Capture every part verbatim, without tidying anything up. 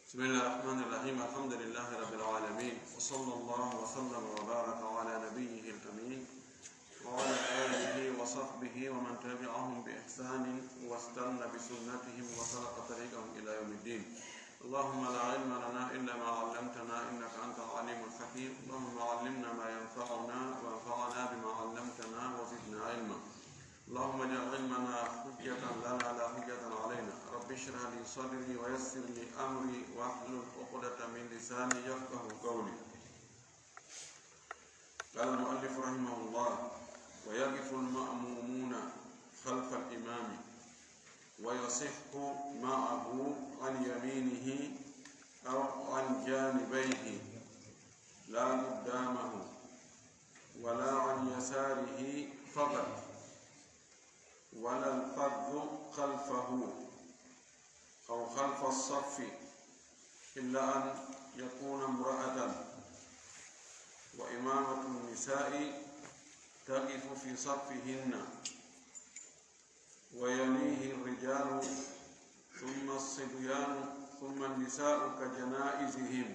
بسم الله الرحمن الرحيم. الحمد لله رب العالمين، وصلى الله وسلم وبارك على نبيه الأمين وعلى آله وصحبه ومن تبعهم بإحسان واستن بسنتهم وسلك طريقهم إلى يوم الدين. اللهم لا علم لنا إلا ما علمتنا إنك أنت العليم الحكيم. اللهم علمنا ما ينفعنا وانفعنا بما علمتنا وزدنا علما. اللهم اجعل علمنا حجة لنا لا حجة علينا. رب اشرح لي صدري ويسر لي أمري واحلل عقدة من لساني يفقه قولي. قال المؤلف رحمه الله: ويقف المأمومون خلف الإمام ويصح معه عن يمينه أو عن جانبيه لا قدامه ولا عن يساره فقط، ولا الفذ خلفه أو خلف الصف، إلا أن يكون امرأة، وإمامة النساء تقف في صفهن، ويليه الرجال، ثم الصبيان، ثم النساء كجنائزهم.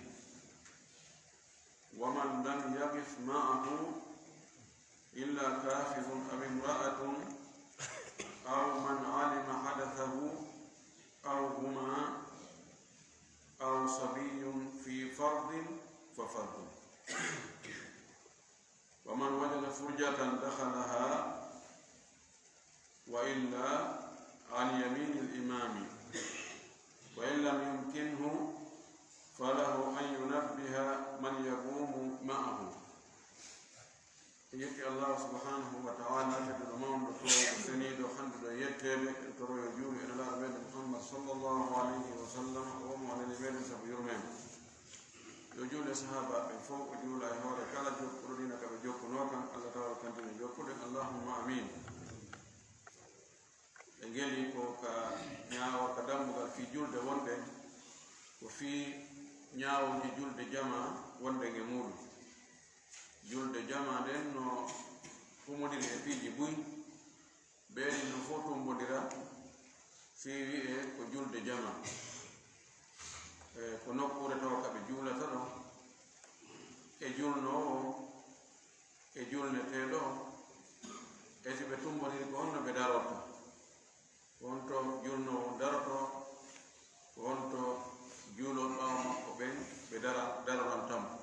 ومن لم يقف معه إلا كافر أو امرأة أو من علم حدثه أو هما أو صبي في فرض ففرض. ومن وجد فرجة دخلها، وإلا عن يمين الإمام، وإن لم يمكنه فله أن ينبه من يقوم معه. En yetti Allahu subhanahu wa ta'ala, tedduɗo mawɗo, toowɗo seniiɗo, hannduɗo e yetteede, en toro yo juulu e Nelaaɗo meɗen Muhammad sallallahu alayhi wa sallam, o mo alani meɗen sabu yurmeende. Yo juulu e sahaabaaɓe ɓen fof, o juula e hoore kala jokkuɗo diina ka ɓe jokkunoo kan, Allah taala kantina jokkude, Allahumma amin. Ɓe ngeli ko ka ñaawo ka dambugal fii julde wonde, ko fii ñaawooji julde jamaa wonde nge muuɗum. Julde jamaa nden no humodiri e piiji buy, ɓeeɗin no fof tumbodira fii wi'e ko julde jamaa. E, ko nokkuure tawa ka ɓe juulata ɗon, e julnoowo, e julneteeɗo, e si ɓe tumbodiri ko honno ɓe darorta. Ko honto julnoowo on darotoo, ko honto juulooɓe ɓaawo makko ɓen ɓe dara, daroranta mo,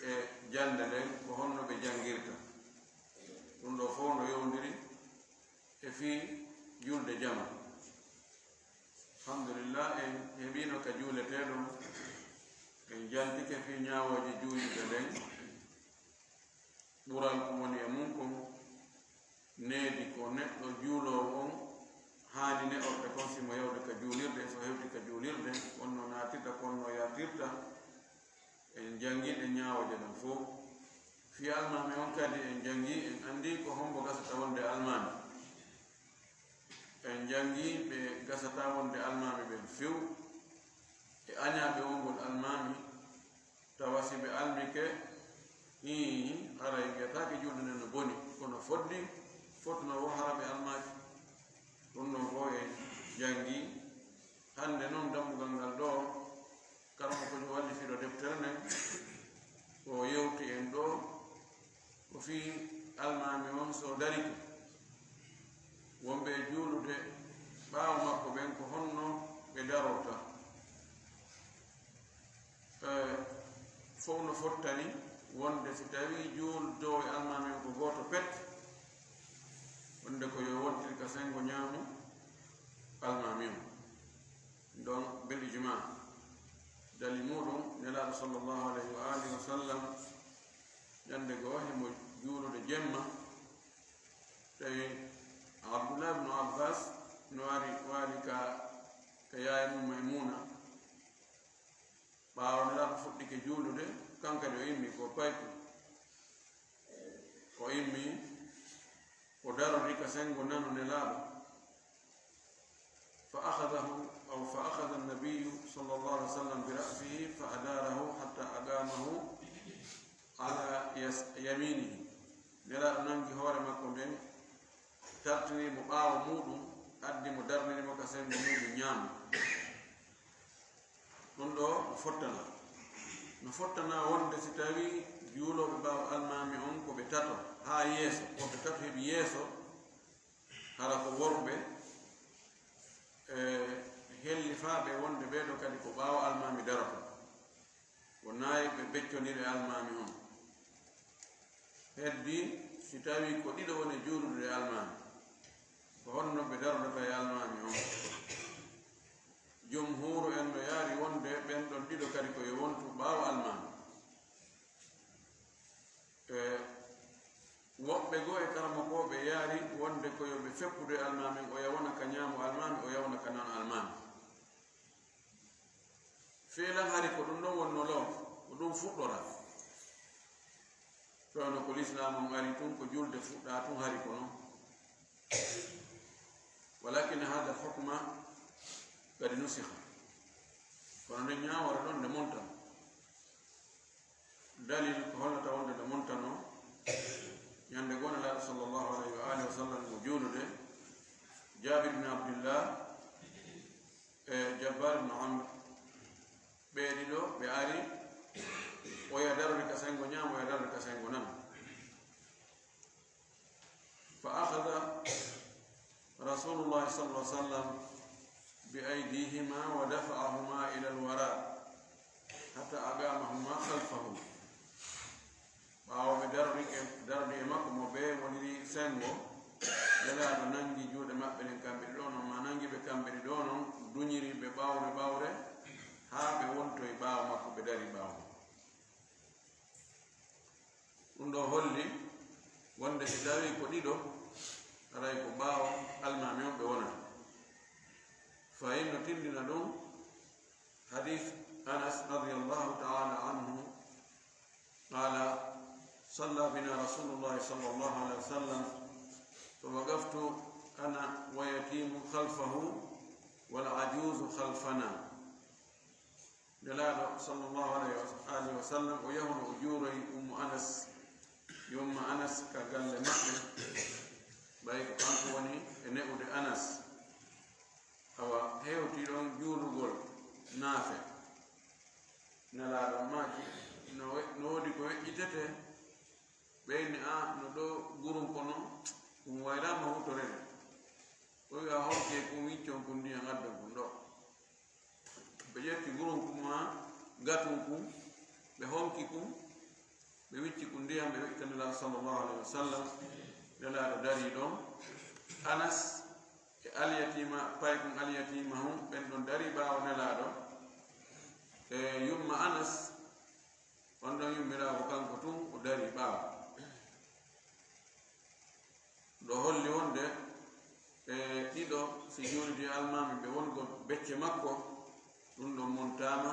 e jannde nden ko honno ɓe janngirta. Ɗum ɗoo fof no yowndiri e fii julde jamaa. Alhamdulillah, en heɓiino ka juuletee ɗum, en jantike fii ñaawooje juulirde nden. Ɓural ko woni e mum kon, needi ko neɗɗo juuloowo on haani ne'orde kon, si mo yawde ka juulirde, so hewti ka juulirde, wonno naatirta, ko wonno yartirta. En janngii ɗen ñaawooje ɗen fof. Fii almaami on kadi en janngii, en anndii ko hombo gasata wonde almaami. En janngii ɓe gasata wonde almaami ɓen few, e añaaɓe wongol almaami, tawa si ɓe almike, hii, haray mbiyataake julde nden no boni, kono foddi, fotno wo hara ɓe almaaki. Ɗum ɗon fof en janngii. Hannde non dambugal ngal ɗoo, karamoko jo wallifiiɗo deftere nden, o yewti en ɗoo ko fii almaami on so darike, wonɓe e juulude ɓaawo makko ɓen ko honno ɓe darorta. E, fof no fottani wonde si tawii juuldowo e almaami on ko gooto pet, wonde ko yo wontir ka senngo ñaamo almaami on. Donc, bil ijma, dali muuɗum, Nelaaɗo sallallahu alayhi wa alihi wa sallam, ñande goo himo juulude jemma, tawi Abdullah ibn Abbas no ari, waali ka, ka yaaya mum Maymuna. Ɓaawo Nelaaɗo fuɗɗike juulude, kankadi o immi ko payku. O immi, o darori ka senngo nano Nelaaɗo. Fa akhadahu, aw fa akhadha an-nabiyyu sallallahu alayhi wa sallam bi ra'sihi fa adarahu hatta aqamahu ala yas-, yaminihi. Nelaaɗo nangi hoore makko nden, tartini mo ɓaawo muuɗum, addi mo, darnini mo ka senngo muuɗum ñaamo. Ɗum ɗo no fottana. No fottana wonde si tawii juulooɓe ɓaawo almaami on ko ɓe tato haa yeeso, ko ɓe tato heɓi yeeso, hara ko worɓe, e, hellifaaɓe wonde ɓee ɗoo kadi ko ɓaawo almaami daroto. Ko nayi ɓe beccondiri e almaami on. Heddi, si tawii ko ɗiɗo woni juulude e almaami, ko honno ɓe darodata e almaami on? Jumhuuru en no yaari wonde ɓen ɗon ɗiɗo kadi ko yo wontu ɓaawo almaami. E, woɓɓe goo e karamokooɓe yaari wonde ko yo ɓe feppudu e almaami, oya wona ka ñaamo almaami, oya wona ka nano almaami. Fiilan hari ko ɗum ɗon wonno law, ko ɗum fuɗɗora. Tawno ko lislaam on ari tun, ko julde fuɗɗa tun hari ko non. Walakin hada hukma kadi nusiha. Kono nden ñaawore ɗon nde montan. Dalil ko hollata wonde nde montano. Ñande goo Nelaaɗo sallallahu alayhi wa alihi wa sallam mo juulude, Jaabir ibn Abdillah e Jabbaar ibn Amr, ɓee ɗiɗo ɓe ari, oya darori ka sengo ñaamo, oya darori ka sengo nano. Fa akhadha Rasulullahi sallallahu alayhi wa sallam bi aydihima wa dafa'ahuma ila al-wara hatta aqamahuma khalfahu. Ɓaawo ɓe darori e, darori e makko mo ɓe woniri sengo, Nelaaɗo nangi juuɗe maɓɓe ɗen kamɓe ɗiɗo non, ma nangi ɓe kamɓe ɗiɗo non, duñiri ɓe ɓawre ɓawre, haa ɓe wontoyi ɓaawo makko, ɓe dari ɓaawo. Ɗum ɗo holli wonde si tawii ko ɗiɗo, haray ko ɓaawo almaami on ɓe wonata. Fahin no tindina ɗum hadith Anas radiyallahu ta'ala anhu, qala, salla bina Rasulullahi sallallahu alayhi wa sallam, fa waqaftu ana wa yatimu khalfahu wal ajuzu khalfana. Nelaaɗo sallallahu alayhi wa alihi wa sallam, o yahuno o juuroyi Ummu Anas, yumma Anas ka galle maɓɓe, ɓay ko kanko woni e ne'ude Anas. Awa hewti ɗon juulugol naafe. Nelaaɗo maaki, no we-, no woodi ko weƴƴitete, ɓe inni, a, no ɗo gurun kono, ɗum wayraama hutorede. O wi'a, honke kun wiccon kun ndiyan addon kun ɗo. Ɓe ƴetti gurun kun maa gatun kun, ɓe honki kun, ɓe wicci kun ndiyan, ɓe weƴƴita Nelaaɗo sallallahu alayhi wa sallam. Nelaaɗo darii ɗon. Anas e alyatima, paykun alyatima hun, ɓen ɗon darii ɓaawo Nelaaɗo. E yumma Anas, on ɗon yummiraawo kanko tun, o darii ɓaawo. Ɗo holli wonde ɓe ɗiɗo, si juulidi almaami ɓe wongo becce makko, ɗum ɗon montaama,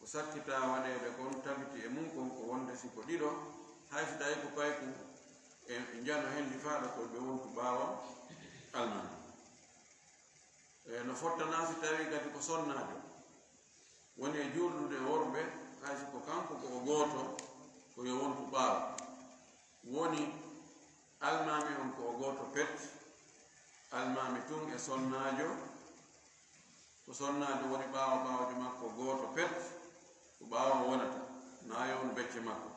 ko sakkitaa waɗeede kon tabiti e mum kon ko wonde si ko ɗiɗo, hay si tawi ko paykun e, e njano hellifaaɗo ko ɓe wontu ɓaawo almaami. E, no fottana si tawi kadi ko sonnaajo woni e juuldude e worɓe, hay si ko kanko ko o gooto, ko yo wontu ɓaawo. Woni almaami on ko o gooto pet, almaami tun e sonnaajo, ko sonnaajo woni ɓaawo ɓaawjo makko gooto pet, ko ɓaawo o wonata, naa yo won becce makko.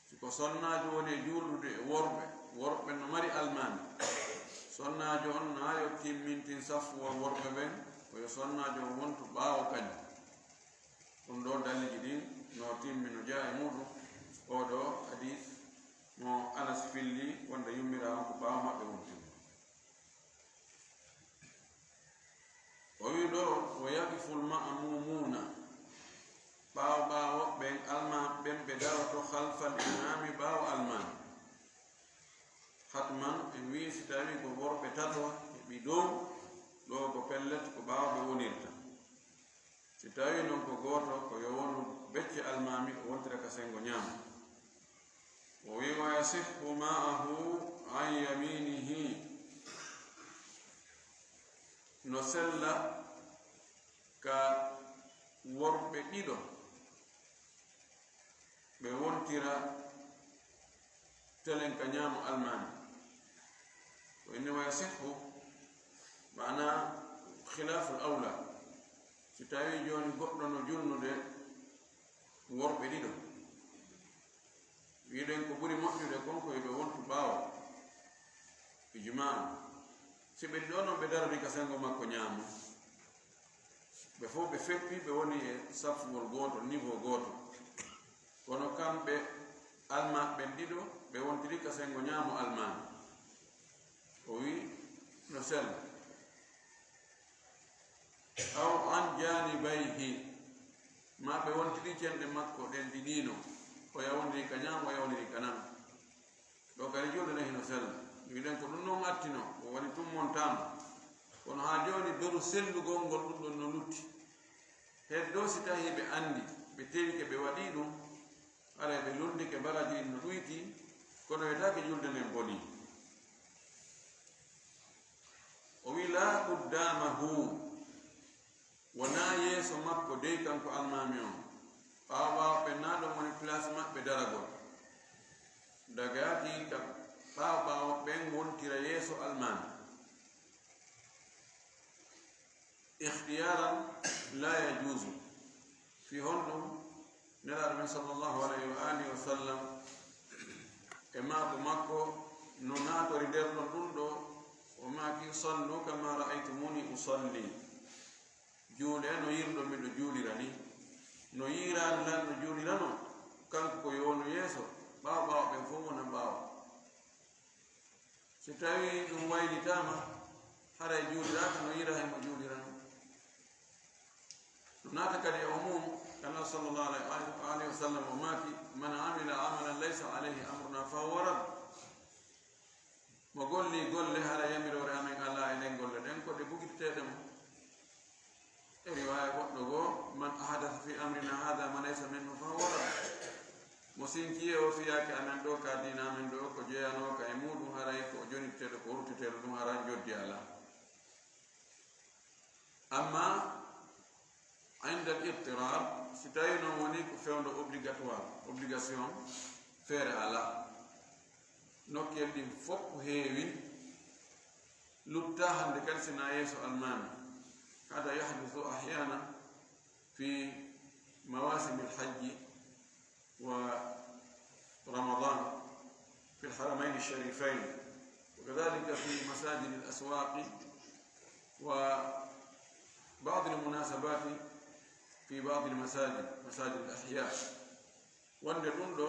Si ko sonnaajo woni e juuldude e worɓe, worɓe no mari almaami. Sonnaajo on naa yo timmintin saffuwol worɓe ɓen, ko yo sonnaajo on wontu ɓaawo kañum. Ɗum ɗoo daliiji ɗin no timmi, no jeyaa e muuɗum oo ɗoo hadiis mo Anas filli wonde yummiraawo on ko ɓaawo maɓɓe wontinoo. O wi ɗo, "Wa yaqiful ma'mumuuna", ɓaawo ɓaawo ɓen alma-, ɓen ɓe daroto, "khalfal imaami", ɓaawo almaami. Hatman en wi si tawi ko worɓe tato heɓi dow, ɗo ko pellet ko ɓaawo ɓe wonirta. Si tawi non ko gooto, ko yo wonu becce almaami, o wontira ka sengo ñaamo. O wi, "Wa yasihhu ma'ahu an yaminihi." No sella ka worɓe ɗiɗo ɓe wontira telen ka ñaamo almaami. Ko inni "wa yasihhu", maana khilaful awla. Si tawii jooni goɗɗo no julnude worɓe ɗiɗo, wiɗen ko ɓuri moƴƴude kon ko yo ɓe wontu ɓaawo, ijmaa. Si ɓe ɗiɗo non ɓe darori ka senngo makko ñaamo, ɓe fof ɓe feppi, ɓe woni e safugol gooto, niveau gooto. Kono kamɓe almaa ɓen ɗiɗo, ɓe wontiri ka senngo ñaamo almaami. O wi no sell. Aw an janibayhi, ma ɓe wontiri cenɗe makko ɗen ɗiɗino, o yawondiri ka ñaamo, o yawondiri ka nano. Ɗo kadi julde nden hino sella. Wiɗen ko ɗum non attino, o woni tummontaama. Kono haa jooni beru sellugol ngol ɗum ɗon no lutti. Heddo si tawi ɓe anndi, ɓe tewike, ɓe waɗi ɗum, haray ɓe lunndike, baraji ɗin no ɗuyti, kono wiyetaake julde nden bonii. O wi, "Laa quddamahu." Wonaa yeeso makko dey, kanko almaami on. Ɓaawo ɓaawo ɓen, naa ɗon woni place maɓɓe daragol. Dagaaki ka ɓaawo ɓaawo ɓen wontira yeeso almaami. Ikhtiyaaran laa yajuuzu. Fii honɗum? Nelaaɗo men sallallahu alayhi wa alihi wa sallam e maako makko no naatori nder ɗon ɗum ɗo, o maaki, "Sallu kama ra'aytumuni usalli." Juulee no yiiruɗon miɗo juulira ni. No yiiraani lan no juulirano, kanko ko yo wonu yeeso, ɓaawo ɓaawo ɓen fof wona ɓaawo. Si tawii ɗum waylitaama, haray juuliraaka no yiira himo juulirano. Ɗum naata kadi e umum, Annabi sallallahu alayhi wa alihi wa sallam o maaki, "Man amila amalan laysa alayhi amruna fahuwa radd." Mo golli golle hara yamiroore amen alaa e ɗen golle ɗen, ko ɗe bugitteeɗe mo. E riwaaya goɗɗo goo, "Man ahdasa fi amrina haadha ma laysa minhu fahuwa radd." Mo sinci e o fiyaake amen ɗo, ka diina amen ɗo, ko jeyanooka e muuɗum, haray ko o jonitteeɗo, ko wurteteeɗo, ɗum hara njoddi alaa. Amma inda al-idtirar, si tawii non woni ko fewndo obligatoire, obligation, feere alaa. Nokkel ɗin fof ko heewi, lutta hannde kadi sina yeeso almaami. Hada yahdusu ahyana fi mawasim al-hajji ورمضان في الحرمين الشريفين، وكذلك في مساجد الأسواق وبعض المناسبات في بعض المساجد، مساجد الأحياء. Wonde ɗum ɗo,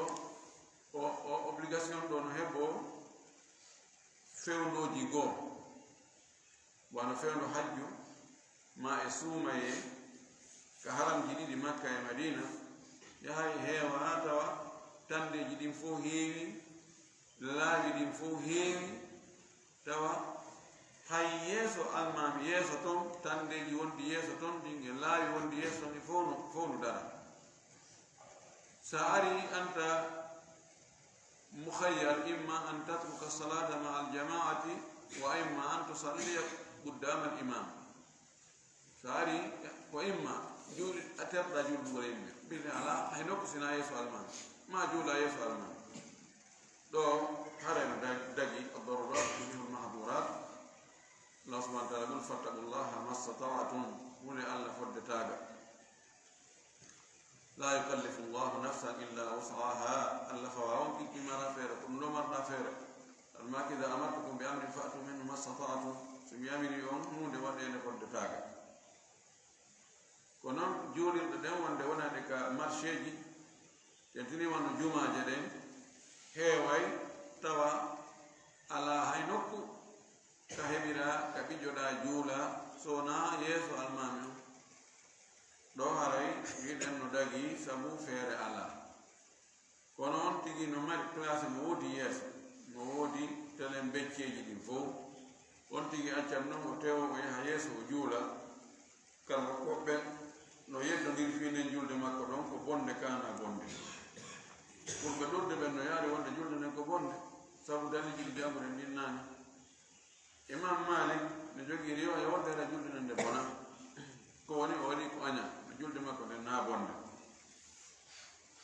o, o obligation ɗo no heɓoo fewndooji goo. Wano fewndo hajju, ma e suumayee, ka haramji ɗiɗi Makka e Madiina, yahay heewa haa tawa tanndeeji ɗin fof heewi, laawi ɗin fof heewi, tawa hay yeeso almaami yeeso ton, tanndeeji wonɗi yeeso ton ɗin e laawi wonɗi yeeso ton ɗin fof no, fof no dara. Sa ari anta mukhayyar, imma an tatruka salata ma al jamaati, wa imma an tusalliya quddama al imam. Sa ari ko imma juuli a terɗa juulugol yimɓe. Bine ala hay nokku sina yeeso almaami. Ma juula yeeso almaami. Ɗo hareno dagi ad-darurat tubihu al-mahdurat. Allah subhanahu wa ta'ala qul fattaqullaha mastata'tum. Mune Allah fodde taaga. La yukallifu Allahu nafsan illa wus'aha. Allah fawa on tigi mara feere, ko ɗum ɗo marɗa feere. Amma idha amartukum bi amrin fa'tu minhu mastata'tum. So mi amiri on huunde, waɗee nde fodde taaga. Ko noon juulirɗe ɗen wonde wonaɗe ka marché ji, tentini wano jumaaje ɗen, heeway tawa alaa hay nokku ka heɓiraa ka ɓijoɗaa juulaa, so wonaa yeeso almaami on. Ɗo haray wiɗen no dagii sabu feere alaa. Kono on tigi no mari place, no woodi yeeso, no woodi telen becceeji ɗin fof. On tigi accan noon o tewo, o yaha yeeso, o juula. Kala woɓɓe no yeddondiri fii nden julde makko ɗon ko bonde, kaana bonde. Ɓurɓe ɗuuɗude ɓen no yaari wonde julde nden ko bonde, sabu daliiji ɗi jannguɗen ɗin naane. Imam Malik no jogii riwaaya wonde hara julde nden nde bona. Ko woni o waɗi ko aña, no julde makko nden na bonde.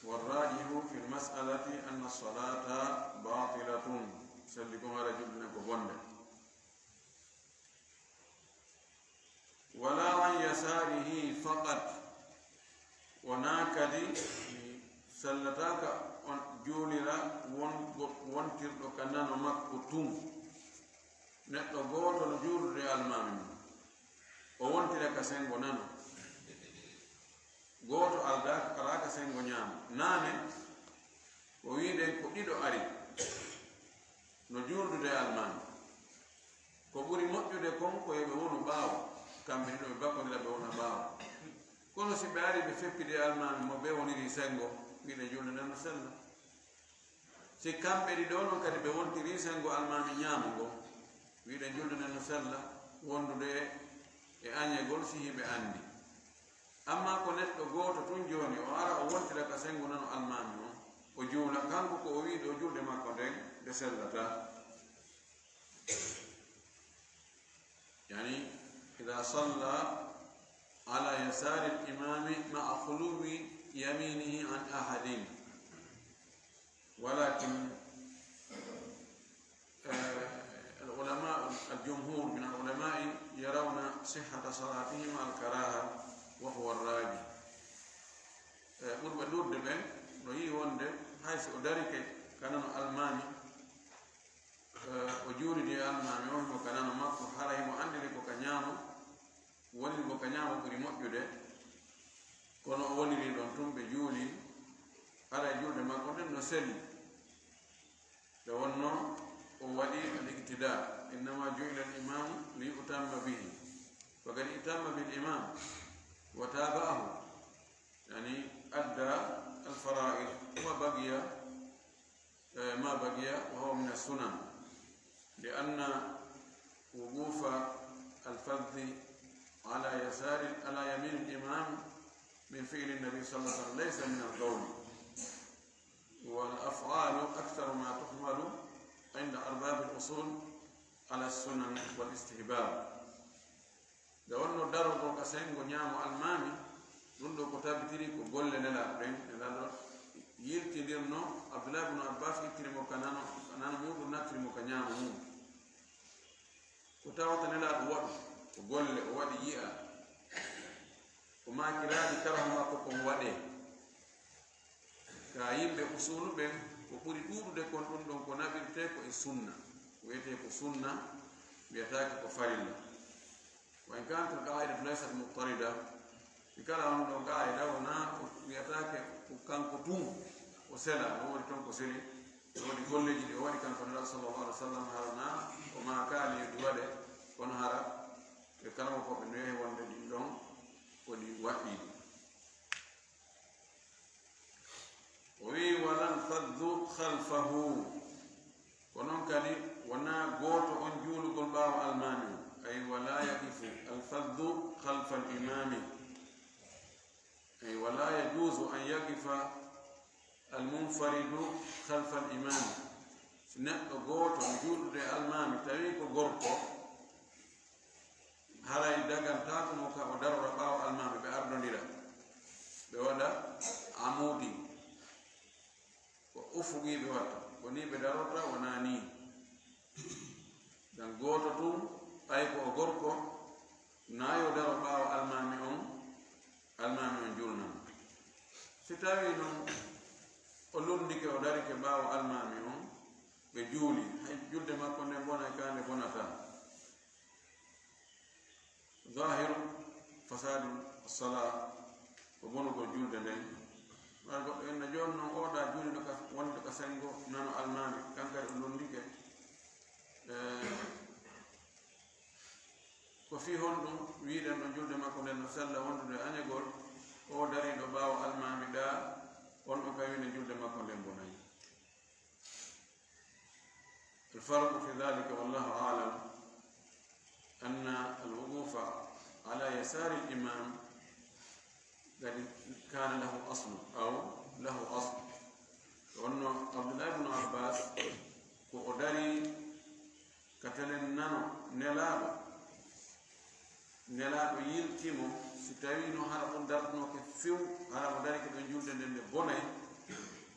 Warrajihu fil mas'alati anna salata batilatun. Selli kon hara julde nden ko bonde. Wala an yasarihi faqat, wonaa kadi sallataaka on juulira won-, wontirɗo ka nano makko tun. Neɗɗo gooto no juuldude e almaami mum, o wontira ka senngo nano. Gooto aldaaka, araaka senngo ñaamo. Naane, o wi'ude ko ɗiɗo ari, no juuldude e almaami. Ko ɓuri moƴƴude kon ko yo ɓe wonu ɓaawo, kamɓe ɗiɗo ɓe bakkondira ɓe wona ɓaawo. Kono si ɓe ari ɓe feppidi e almaami mo ɓe woniri senngo, wi'ude julde nden no sella. Si kamɓe ɗiɗo non kadi ɓe wontiri senngo almaami ñaamo ngo, wi'ude julde nden no sella, wondude e añegol si hiɓe anndi. Amma ko neɗɗo gooto tun jooni, o ara o wontira ka senngo nano almaami on, o juula, kanko ko o wi'i ɗo julde makko nden nde sellataa. يعني إذا صلى على يسار الإمام مع خلو يمينه عن أحد. ولكن، آه، العلماء، الجمهور من العلماء يرون صحة صلاتهما الكراهة وهو الراجح. Eh, ɓurɓe ɗuuɗude ɓen no yi'i wonde hay si o darike ka nano almaami, eh, o juulidi e almaami on mo ka nano makko, hara himo anndiri ko ka ñaamo, woniri ko ka ñaamo ɓuri moƴƴude, kono o woniri ɗon tun ɓe juuli, hara e julde makko nden no selli. Nde wonnoo o waɗi al-iqtidaa, إنما جعل الإمام ليؤتم به، فقد ائتم بالإمام وتابعه، يعني أدى الفرائض وبقي، آه، ما بقي وهو من السنن، لأن وقوف الفذ على يسار، على يمين الإمام من فعل النبي صلى الله عليه وسلم، ليس من القول. والأفعال أكثر ما تحمل عند أرباب الأصول على السنن والاستحباب. Nde wonnoo darugol ka senngo ñaamo almaami, ɗun ɗoo ko tabitiri ko golle Nelaaɗo ɗen. Nelaaɗo yiltindirno Abdullah ibn Abbas, ittiri mo ka nano, ka nano muuɗun, nattiri mo ka ñaamo mum. Ko tawata Nelaaɗo waɗu, ko golle o waɗi yi'a, o maakiraali karahu makko kon waɗee. Ka yimɓe usulu ɓen, ko ɓuri ɗuuɗude kon ɗun ɗon ko naɓirtee ko e sunna. Ko wi'etee ko sunna, wi'ataake ko farilla. وإن كانت القاعدة ليست مضطردة، si kala on ɗon qaa'ida wonaa o wi'ataake ko kanko tun o sela, no woodi ton ko seli, no woodi golleeji ɗi o waɗi kanko Nelaaɗo sallallahu alaihi wasallam, hara naa o maakaali yo ɗi waɗe, kono hara ɓe karamokooɓe no yehi wonde ɗin ɗon ko ɗi waɗɗiiɗi. O wi'i, "ولا الفذ خلفه." Ko non kadi, wonaa gooto on juulugol ɓaawo almaami on. أي ولا يقف الفذ خلف الإمام. أي ولا يجوز أن يقف المنفرد خلف الإمام. Si neɗɗo gooto no juulude e almaami, tawi ko gorko, haray dagantaako mo ka o darora ɓaawo almaami, ɓe ardondira, ɓe waɗa amudi. Ko ufuqi ɓe watta, ko nii ɓe darorta, wonaa nii. Dan gooto tun, ɓay ko o gorko, naa yo daro ɓaawo almaami on, almaami on julnan. Si tawii non o lunndike, o darike ɓaawo almaami on, ɓe juuli, hay julde makko nden bonay, kaa nde bonataa. Zahiru fasadi sala, ko bonugol julde nden. Wala goɗɗo enna jooni non, oɗa juuliɗo ka, wonɗo ka senngo nano almaami, kan kadi o lunndike. Eh, ko fii honɗum wi'uɗen ɗon julde makko nden no sella wondude e añagol, o dariiɗo ɓaawo almaami ɗaa, on ɗon kay wi'uɗen julde makko nden bonay. الفرق في ذلك والله أعلم أن الوقوف على يسار الإمام قد كان له أصل أو له أصل. Wonno Abdullah ibn Abbas ko o darii ka telen nano Nelaaɗo, Nelaaɗo yilti mo, si tawii no hara on dartunooke few, hara mo darike ɗon julde nden nde bonay,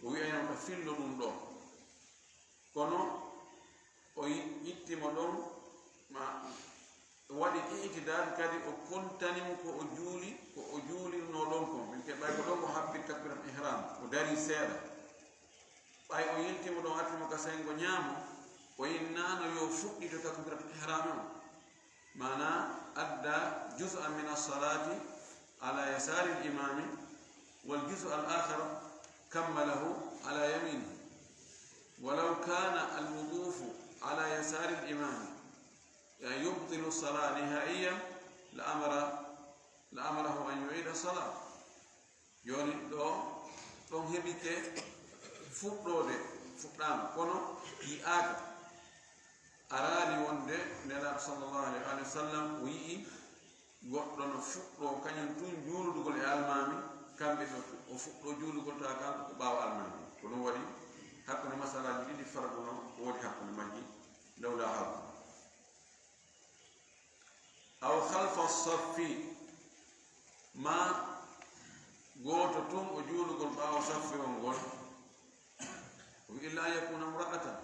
o wi'ayno ka fillo ɗum ɗoo. Kono o yi-, itti mo ɗon, ma o waɗi i'tidaal kadi, o kontani mo ko o juuli, ko o Ɓay ko ɗon o habbi takbiratul ihram, o darii seeɗa. Ɓay o yiltiima ɗon, artii mo ka senngo ñaamo, o innaano yo fuɗɗito takbiratul ihram on. Maanaa, adda juz'an min as-salaati ala yasaari al-imaami, wal juz'a al-aakhar kammalahu ala yamiinihi. Walaw kaana al-wuquufu ala yasaari al-imaami yubtilu as-salaata nihaa'iyan, la amara, la amarahu an yu'iida as-salaata. Jooni ɗo, ɗon heɓike fuɗɗoode, fuɗɗaama, kono yi'aaka. Araali wonde Nelaaɗo sallallahu alayhi wa sallam o yi'i goɗɗo no fuɗɗoo kañum tun juuludugol e almaami, kamɓe ɓe o fuɗɗoo juulugol, tawa kanko ko ɓaawo almaami. Ko ɗum waɗi hakkunde masalaaji ɗiɗi farqu no woodi hakkunde majji, lawlaa harbu. Aw khalfa saffi, ma gooto tun o juulugol ɓaawo saffu on ngol. Illa an yakuna imra'atan,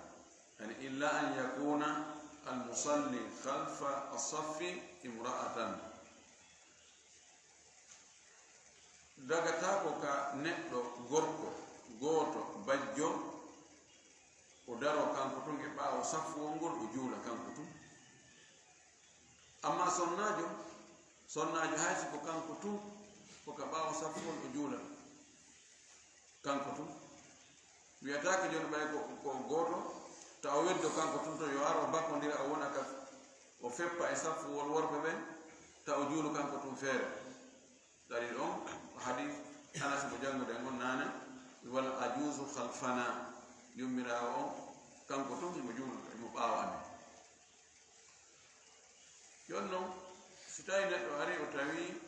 yani illa an yakuna al-musalli khalfa as-saffi imra'atan. Dagata ko ka neɗɗo gorko gooto bajjo, o daroo kanko tun e ɓaawo saffu on ngol, o juula kanko tun. Amma sonnaajo, sonnaajo hay si ko kanko tun, ko ka ɓaawo saffu on o juula kanko tun. Wiyataake jooni ɓay ko, ko gooto, ta o weddo kanko tun to yo ar o bakondira, o wona ka, o feppa e saffu wol worɓe ɓen, ta o juulu kanko tun feere. Dalil on ko hadis Anas mo jannguɗen on naane, wal ajuuzu khalfana, yummiraawo on, kanko tun himo juulu, himo ɓaawo amen. Jooni non, si tawi neɗɗo ari o tawi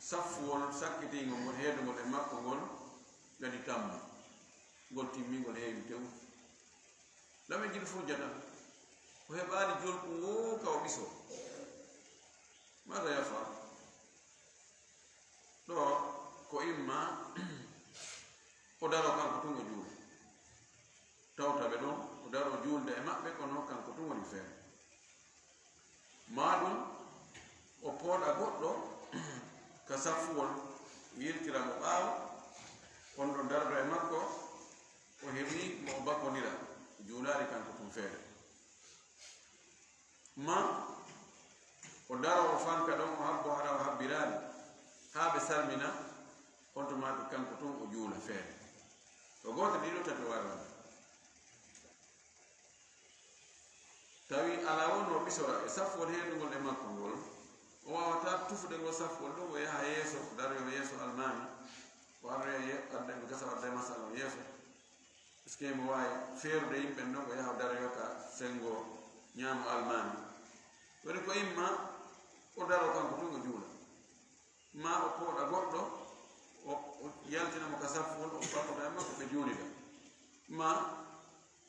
saffuwol sakkitiingol ngol, heedungol e makko ngol, gadi tamma, ngol timmingol heewi tew. Lamen jiɗi fuu jata, o heɓaali jolɗum woo ka o ɓisoo. Maada yafal? Ɗo ko imma o daro kanko tun o juula. Tawta ɓe ɗon, o daro juulde e maɓɓe, kono kanko tun woni feere. Maa ɗum o pooɗa goɗɗo ka saffuwol, yiltira mo ɓaawo, on ɗon dardo e makko, o heɓi mo o bakondira, juulaali kanko tun feere. Ma o daro, o fanka ɗon, o habbo hara o habbiraali, haa ɓe salmina, on tuma ɓe kanko tun o juula feere. Ko gooto ɗiɗo tati waawi wonde. Tawi alaa wonno ɓisora e saffuwol heedungol e makko ngol, o waawata tufude ngol saffuwol ɗum, o yaha yeeso, o daroyo yeeso almaami, o ardoya ye-, adda, mi gasa o adda masala o yeeso. Est-ce que mo waawi feerude yimɓe ɗon, o yaha o daroyo ka senngo ñaamo almaami? Woni ko imma o daro kanko tun o juula. Ma o pooɗa goɗɗo, o, o yaltina mo ka saffu on, o faɗɗoda e makko, ɓe juulida. Ma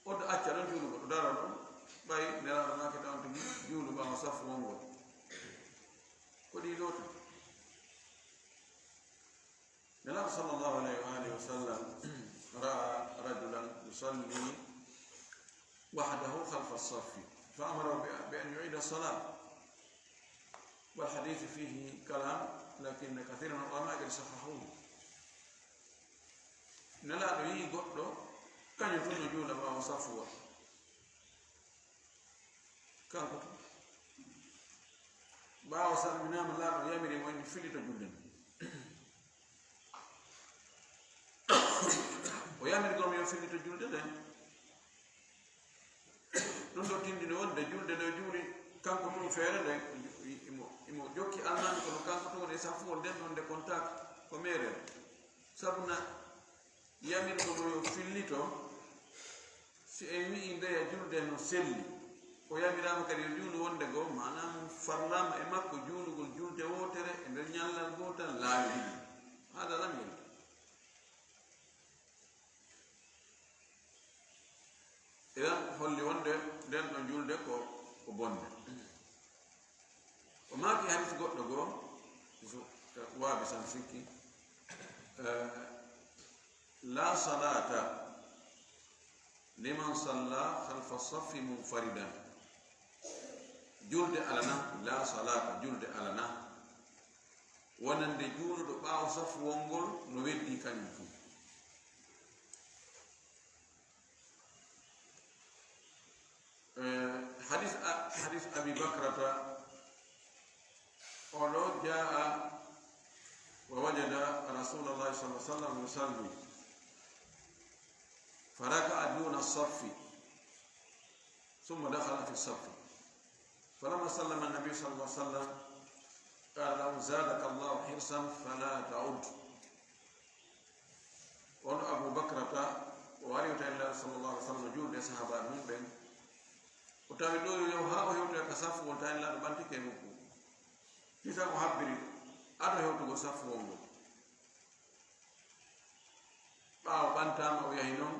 o acca ɗon juulugo, o dara ɗon, ɓay Nelaaɗo maaki ɗon tigi juulu ɓaawo saffu on ngol. Ko ɗi ɗo tan. Nelaaɗo sallallahu alayhi wa alihi wa sallam ra'a rajulan yusalli wahdahu khalfa as-saffi, fa amarahu bi, bi an yu'ida as-salah. Wal hadithu fihi kalam, lakinna kathiran min al-ulama qad sahhahuhu. Nelaaɗo yi'i goɗɗo, kañum tun no juula ɓaawo saffu o. Kanko tun. Ɓaawo salminaama, Nelaaɗo yamiri mo, en fillito julde nden. O yamiri gom yo fillito julde nden. Ɗum ɗo tindini wonde julde nde o juuli kanko tun feere nden, imo, imo jokki almaami kono kanko tun woni e saffuwol nden ɗon nde kontaaka ko meerere. Sabu na yamirgo mo yo fillito, si en wi'i ndeya julde no selli, o yamiraama kadi yo juulu wonde goo, maanaa mo farlaama e makko juulugol julde wootere e nder ñallal gootal laawi ɗiɗi. Haadaa lam yalta. Idan holli wonde nden ɗon julde ko, ko bonde. O maaki hadis goɗɗo goo, so, eh, waabi san sikki, eh, la salata liman salla khalfa saffi munfaridan. Julde alana, la salata, julde alana. wonande juuluɗo ɓaawo safuwol ngol no weddii kañum tun. Eh, hadis a-, hadis Abi Bakrata, oɗo jaa wa wajada Rasulallahi sallallahu alaihi wasallam yusalli, faraka'a duna saffi, thumma dakhala fi saffi. Falamma sallama an-nabi sallallahu alaihi wasallam, qala lahu, "Zadaka Allahu hirsan fala ta'ud." On Abu Bakrata, o ari o tawi Nulaaɗo sallallahu alaihi wasallam juulde e sahaabaaɓe mum ɓen. O tawi ɗo yo haa o hewtoya ka safuwol, tawi Nulaaɗo ɓantike e nokku. Hisa o habbiri ado hewtugol safuwol ngol. Ɓaawo ɓantaama o yahi non,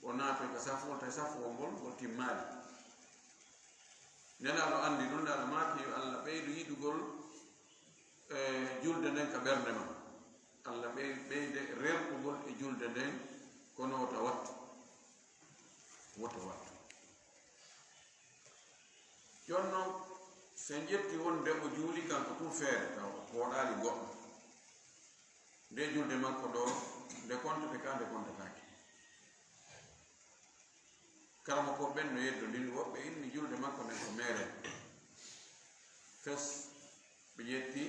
o naatoy ka safuwol, tawi safuwol ngol, ngol timmaali. Nelaaɗo anndi ɗum, Nelaaɗo maaki yo Allah ɓeydu yiɗugol, e, julde nden ka ɓernde ma. Allah ɓey-, ɓeyde rerɗugol e julde nden, kono wota wattu. Wota wattu. Jooni non, so en ƴetti wonde o juuli kanko tun feere, taw o pooɗaali goɗɗo. Nde julde makko ɗo, nde kontete ka, nde kontataake. Karamokooɓe ɓen no yeddondiri, woɓɓe inni julde makko nden ko meere. Fes, ɓe ƴetti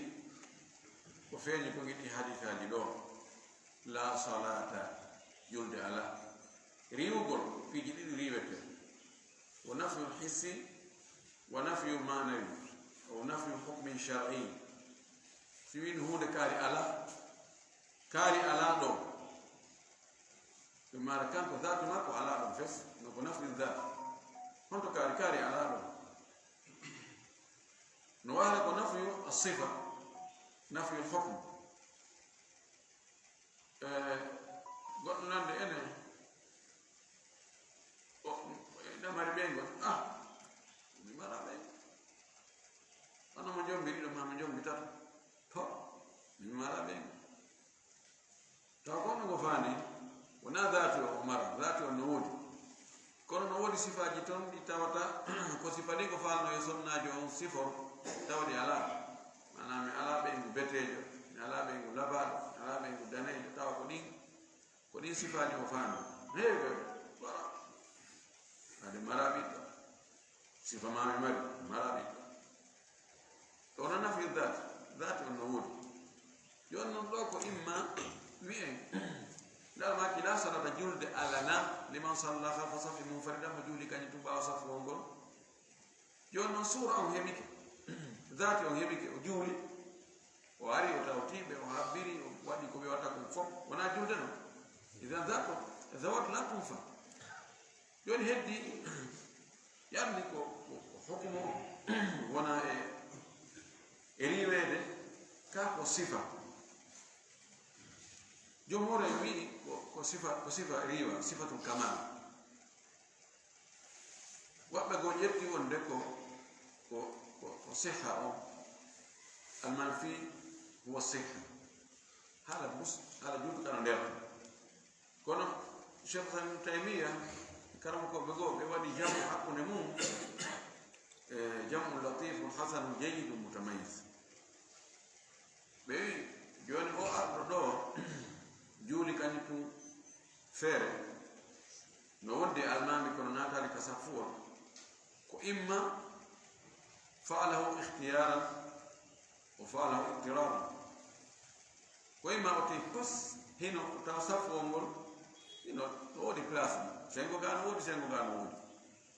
ko feeñi ko ngiɗi hadisaaji ɗo. La salata, julde alaa. Riiwugol, piiji ɗiɗi riiwete. Wo nafyul hissi, wo nafyu maanawi, wo nafyu hukmin shar'i. Si wiin huunde kaari alaa, kaari alaa ɗo. Ɗum maana kanko zaatu makko alaa ɗum fes, no ko nafyu zaat. Honto kaari, kaari alaa ɗum. No wahla ko nafyu as-sifa, nafyu al-hukm. E, goɗɗo nande ene, o, ene mari ɓeyngol. Ah, mi mara ɓeyngol. Hono mo jombi ɗiɗo ma mo jombi tato. To, mi mara ɓeyngol. Taw ko no faani, wonaa zaati o, o mara, zaati o no woodi. Kono no woodi sifaaji ton ɗi tawata ko sifa ɗin ko faalno yo sonnaajo on siforo, tawa ɗi alaa. Maanaam mi alaa ɓeyngu beteejo, mi alaa ɓeyngu labaaɗo, mi alaa ɓeyngu daneejo, tawa ko ɗin, ko ɗin sifaaji o faami. Heewi ɓe, wala. Ade mara ɓiɗɗo. Sifa ma mi mari, mara ɓiɗɗo. Ɗo no nafi zaati, zaati on no woodi. Jooni non ɗo ko imma wi'en, ndaa maaki la salata julde alana liman salla khalfa safi munfarida, mo juuli kañum tun ɓaawo safu on ngol. Jooni non suura on heɓike, zaati on heɓike, o juuli, o ari, o tawti ɓe, o habbiri, o waɗi ko ɓe watta kon fof, wonaa julde non. Idan zaatu, zawat la tunfa. Jooni heddi, yarni ko, ko, ko hukumu wona e, e riiweede, ka ko sifa. Jumhur en wi'i ko, ko sifa, ko sifa riiwa, sifatul kamal. Woɓɓe goo ƴetti wonde ko, ko, ko, ko siha on. Al manfi huwa siha. Haala mus-, haala julɗo kana nder. Kono Cheikh Islam Ibn Taymiya, karamokooɓe goo, ɓe waɗi jamu hakkunde mum, e, jamu latifun hasanun jayyidun mutamayyiz. Ɓe wi, jooni o arɗo ɗo, juuli kañum tun feere, no wondi almaami kono naataali ka saffu on, ko imma fa'alahu ikhtiyaran, o fa'alahu ittiraran. Ko imma o tawi pas hino, o tawa saffu on ngol, hino, no woodi place mum. Sengo gaa no woodi, sengo gaa no woodi.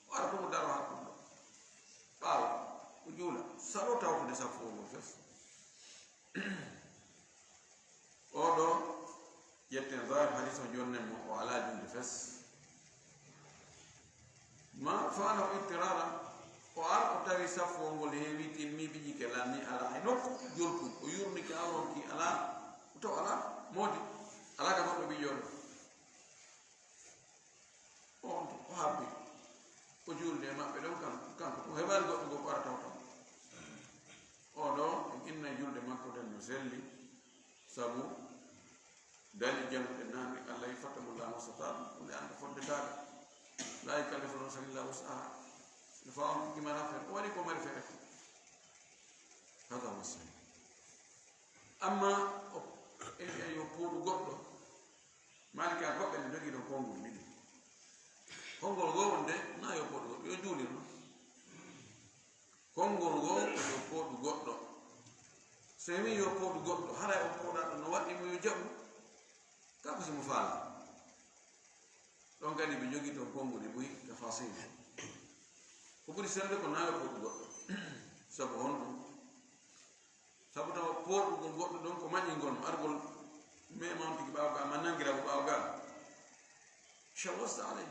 O ara ɗum, o daro hakkunde. Ɓaawo, o juula. Salo tawtude saffu on ngol fes. Oɗo, ƴetten zahir hadis o jonnen mo, o alaa julde fes. Ma fa'alahu ittirara, o ar o tawi saffu ngol heewi, timmi, ɓiƴƴike lanni, alaa hay nokku jolku, o yurnike aronki, alaa, o taw alaa, moodi, alaa ka goɗɗo ɓiƴƴoɗo. On o habbi, o julde e maɓɓe ɗon, kan-, kanko, o heɓaali goɗɗo goo ko ara tawta mo. Oɗo, en innay julde makko nden no selli, sabu dañi jannuɗe naange, Allah wi fattaqullaha mastata'tum, hunde an ko fodde taade. La yukallifu nafsan illa wus'aha. No faa on ɗimata feere, o waɗi ko mari feere ko. Hada huwa sahih. Amma o, en wiya yo pooɗu goɗɗo. Malika goɗɓe ne jogii ɗon konngol ɗiɗi. Konngol goo wonde na yo pooɗu goɗɗo, yo juulirno. Konngol goo ko yo pooɗu goɗɗo. So en wii yo pooɗu goɗɗo, haray o pooɗaaɗo no waɗɗii mo yo jaɓu. Kaa ko si mo faala. Ɗon kadi ɓe jogii ton konnguɗi buy tafasil. Ko ɓuri selde ko na yo pooɗu goɗɗo. Sabu honɗum? Sabu tawa pooɗugol goɗɗo ɗon ko maƴingol mo, argol mema on tigi ɓaawo ga, ma nangira mo ɓaawo ga. Shawwasta alay.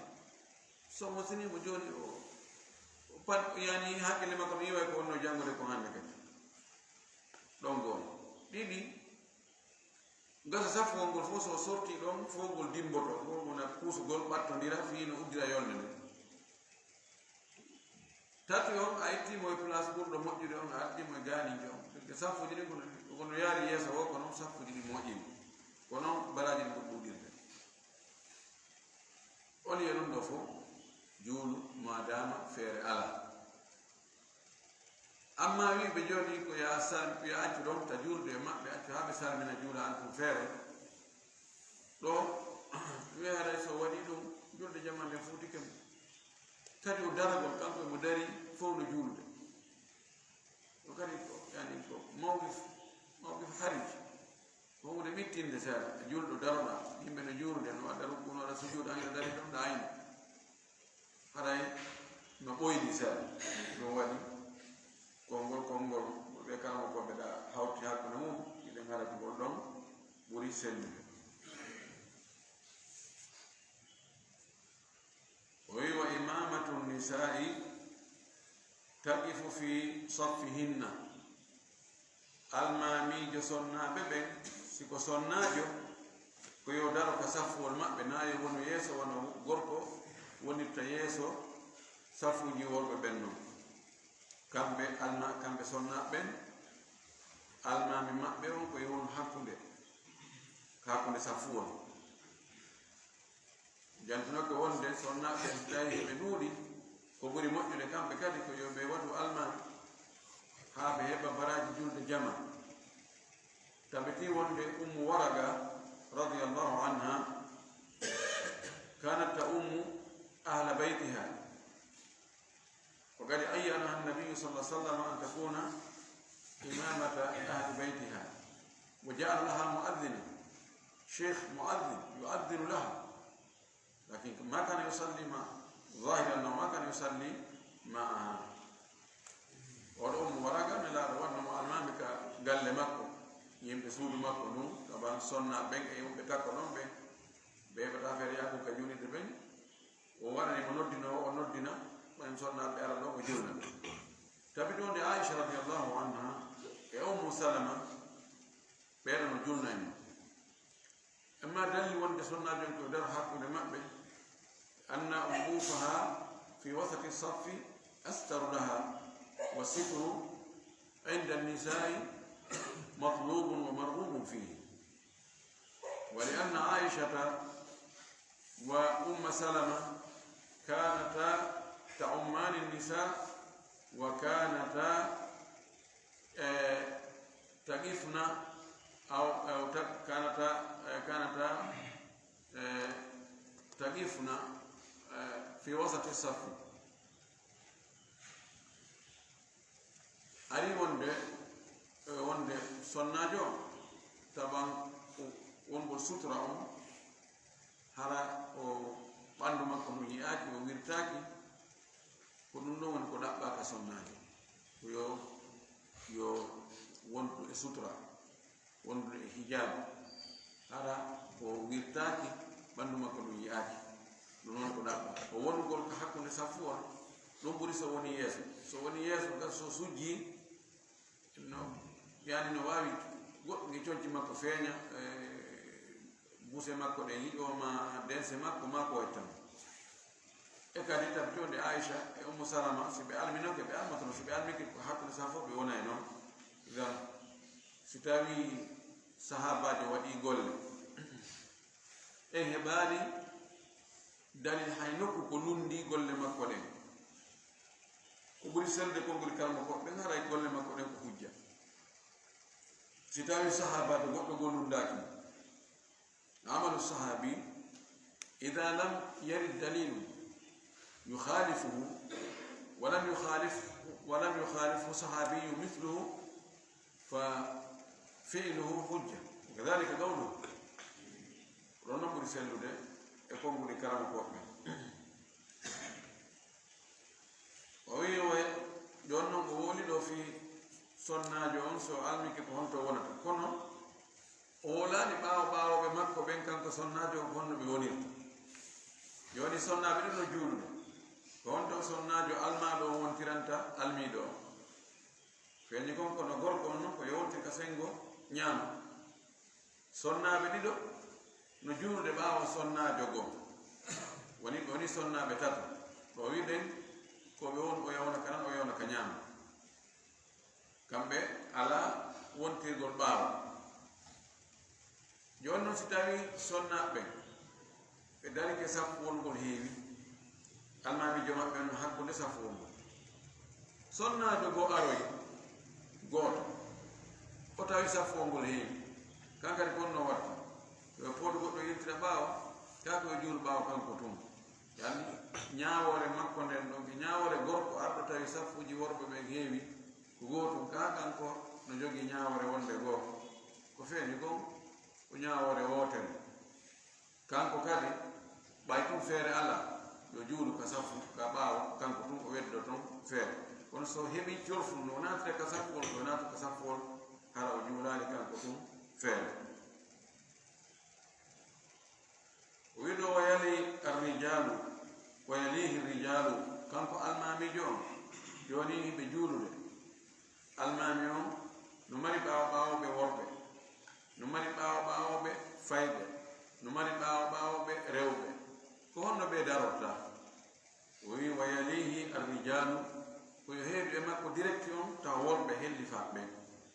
So mo sini mo jooni o, o pat, yani hakkille makko no iway ko wonno janngude ko hannde kadi. Ɗon goo. Ɗiɗi, gasa safugol ngol fof so sorti ɗon, fof ngol dimboto, fof wona puusugol, ɓattondira, fii no uddira yolnde nde. Tati on, a itti mo e place ɓurɗo moƴƴude on, a addi mo e gaaniijo on. Parce que safuuji ɗin kono, kono yaari yeeso o, kono safuuji ɗin moƴƴini. Kono baraaji ɗin ko ɗuuɗirde. On yiya ɗum ɗo fof, juulu, maadaama feere alaa. Amma wi'uɓe jooni ko ya sal-, ya accu ɗon ta juulde e maɓɓe, accu haa ɓe salmina, juula an tun feere. Ɗo, wi'a haray so waɗi ɗum, julde jama nden fuutike mo. Kadi o daragol, kanko e mo dari, fow no juulude. Ɗo kadi ko, yani ko mawqif, mawqif harij. Ko huunde ɓittinde seeɗa. E julɗo daroɗaa, yimɓe no juulude, no waɗa rukku, no waɗa sujuudu, an hiɗa dari ɗon, ɗa ayna. Haray no ɓoyni seeɗa. Ɗum waɗi konngol, konngol, ɓe kala mo ko ɓe ɗa hawti hakkunde mum, hiɗen harati ngol ɗon ɓuri sellude. O wi, "Wa imamatu nisa'i taqifu fi saffihinna." Almaamiijo sonnaaɓe ɓen, si ko sonnaajo, ko yo daro ka saffuwol maɓɓe, naa yo wonu yeeso, wano gorko wonirta yeeso saffuuji worɓe ɓen non. Kamɓe alma-, kamɓe sonnaaɓe ɓen, almaami maɓɓe on ko yo wonu hakkunde, hakkunde saffuwol. Jantunoke wonde sonnaaɓe ɓen, si tawii ɓe ɗuuɗi, ko ɓuri moƴƴude kamɓe kadi ko yo ɓe waɗu almaami, haa ɓe heɓa baraaji julde jama. Tabitii wonde Ummu Waraqa, radiyallahu anha, kanat ta'ummu ahla baytiha. وقد عينها النبي صلى الله عليه وسلم أن تكون إمامة أهل بيتها، وجعل لها مؤذنا، شيخ مؤذن يؤذن لها، لكن ما كان يصلي مع، ظاهرا أنه ما كان يصلي معها. Oɗo Ummu Waraqa, Nelaaɗo waɗno mo almaami ka galle makko, yimɓe suudu makko ndun, ka ban sonnaaɓe ɓen e yimɓe takko ɗon ɓen, ɓe heɓata feere yaago ka juulirde ɓen, o waɗani mo noddinoowo, o noddina, ɓen sonnaaɓe ara ɗon, o julna. Tabitii wonde Aisha radiyallahu anha e Ummu Salama, ɓeeɗo no julnani. Amma dalli wonde sonnaaɓe ɓen ko daro hakkunde maɓɓe, anna wuqufaha fi wasati saffi astaru laha, wa sitru inda nisa'i matlubun wa marghubun fihi. ولأن عائشة وأم سلمة كانتا تعمان النساء وكانتا، آه، تقفن أو، أو ت-، كانتا، آه، كانتا، آه، تقفن، آه، في وسط الصف. Ari wonde, e, wonde sonnaajo taban o, wongol sutura on, hara o ɓanndu makko no yi'aaki, o wirtaaki, ko ɗum ɗon woni ko ɗaɓɓaa ka sonnaajo. Ko yo, yo wondu e sutura. Wondude e hijaabu, hara o wirtaaki, ɓanndu makko ɗum yi'aaki. Ɗum noon ko ɗaɓɓa. O wonugol ka hakkunde saffu on, ɗum ɓuri so woni yeeso. So woni yeeso, ngal so sujjii, no, yani no waawi goɗɗum e conci makko feeña, e buse makko ɗen yiɗoo ma dense makko, ma ko e tan. E kadi tabiti wonde Aisha e Ummu Salama, si ɓe alminoke, ɓe almatono, si ɓe almike ko hakkunde saha fof ɓe wona e noon. Ngam si tawii sahaabaajo waɗii golle, en heɓaali dalil hay nokku ko lunndii golle makko ɗen. Ko ɓuri selde konngol karamoko ɓen, haray golle makko ɗen ko hujja. Si tawi sahaabaajo goɗɗo goo lunndaaki mo, عمل الصحابي إذا لم يرد دليل يخالفه ولم يخالف ولم يخالفه صحابي مثله ففعله حجة وكذلك قوله. Ɗon non ɓuri sellude e konguɗi karamokooɓe ɓen. O wi'i, o jooni non o wowli ɗoo fii sonnaajo on, si o almike ko honto wonata. Kono o wowlaali ɓaawo ɓaawooɓe makko ɓen, kanko sonnaajo on, ko honno ɓe wonirta. Jooni sonnaaɓe ɗin no juulude. Ko honto sonnaajo almaaɗo on wontiranta almiiɗo on? Feeñi kon, kono gorko on non ko yowti ka senngo ñaamo. Sonnaaɓe ɗiɗo no juulude ɓaawo sonnaajo goo. Woni, woni sonnaaɓe tato. Ɗoo wi'uɗen ko ɓe won, o yawna ka nano, o yawna ka ñaamo. Kamɓe alaa wontirgol ɓaawo. Jooni non, si tawii sonnaaɓe ɓen ɓe darike saffuwol ngol heewi, almaamiijo maɓɓe on hakkunde saffuwol ngol. Sonnaajo goo aroyi, gooto, o tawi saffuwol ngol heewi, kan kadi ko honno watta? Yo pooɗu goɗɗo yiltira ɓaawo, kaa ko yo juulu ɓaawo kanko tun. Yani, ñaawoore makko nden ɗon, e ñaawoore gorko arɗo tawi saffuuji worɓe ɓen heewi, ko gootum, kaa kanko no jogii ñaawoore wonde goo. Ko feeñi kon, ko ñaawoore wootere. Kanko kadi, ɓay tun feere alaa, yo juulu ka saffu ka ɓaawo, kanko tun o weddo ton feere. Kono si o heɓii corfun, no naatira ka saffuwol, no naata ka saffuwol, hara o juulaali kanko tun feere. O wi'i ɗoo, "Wa yali arrijalu, wa yalihi rijalu", kanko almaamiijo on, jooni hiɓe juulude. Almaami on no mari ɓaawo ɓaawooɓe worɓe, no mari ɓaawo ɓaawooɓe fayɓe, no mari ɓaawo ɓaawooɓe rewɓe. Ko honno ɓe darorta? O wi'i, "Wa yalihi arrijalu", ko yo heedu e makko direct on, tawa worɓe hellifaaɓe ɓen.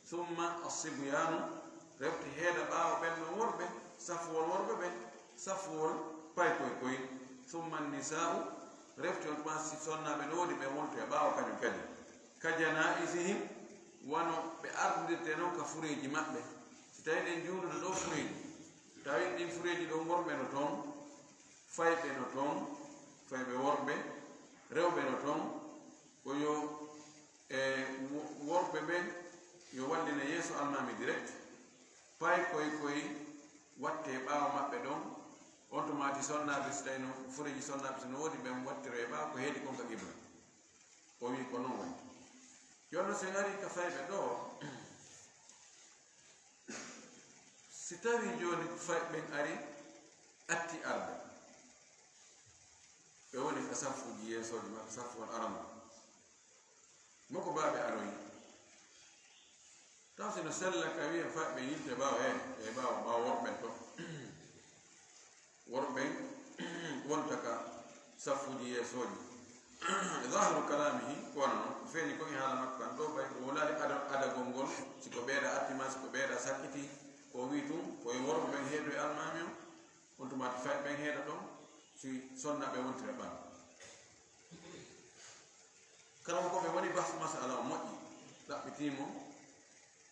Summa assibyanu, refti heeda ɓaawo ɓen ɗon worɓe, saffuwol worɓe ɓen, saffuwol paykoy koy. Summa annisa'u, refti on tuma si sonnaaɓe no woodi ɓen wonto e ɓaawo kañum kadi. Ka janaizihim, wano ɓe ardindirte non ka fureeji maɓɓe. Si tawii ɗen juulude ɗoo fureeji, tawii ɗin fureeji ɗon worɓe no ton, fayɓe no ton, fayɓe worɓe, rewɓe no ton, ko yo, e, wo-, worɓe ɓen yo wallina yeeso almaami direct, paykoy koy watte ɓaawo maɓɓe ɗon, on tuma si sonnaaɓe, si tawii no fureeji sonnaaɓe si no woodi, ɓen wattiro e ɓaawo ko heedi kon ka qibla. O wi'i ko non woni. Jooni si en arii ka fayɓe ɗoo, si tawii jooni fayɓe ɓen arii, atti arde, ɓe woni ka saffuuji yeesooji maɓɓe, saffuwol arano, mokobaaɓe aroyi. Taw si no sella ka wi'a fayɓe ɓen yilte ɓaawo, e, e ɓaawo, ɓaawo worɓe ɓen to. Worɓe ɓen wonta ka saffuuji yeesooji. Zahiru kalamihi, ko wano non, ko feeñi kon e haala makko kan ɗoo, ɓay o wowlaali ada-, adagol ngol, si ko ɓeeɗa atti maa, si ko ɓeeɗa sakkiti, ko o wi'i tun, ko yo worɓe ɓen heedo e almaami on, on tuma fayɓe ɓen heeda ɗon, si sonnaaɓe wontira ɓaawo. Karamokooɓe woni bas masala o moƴƴi, ɗaɓɓitii mo.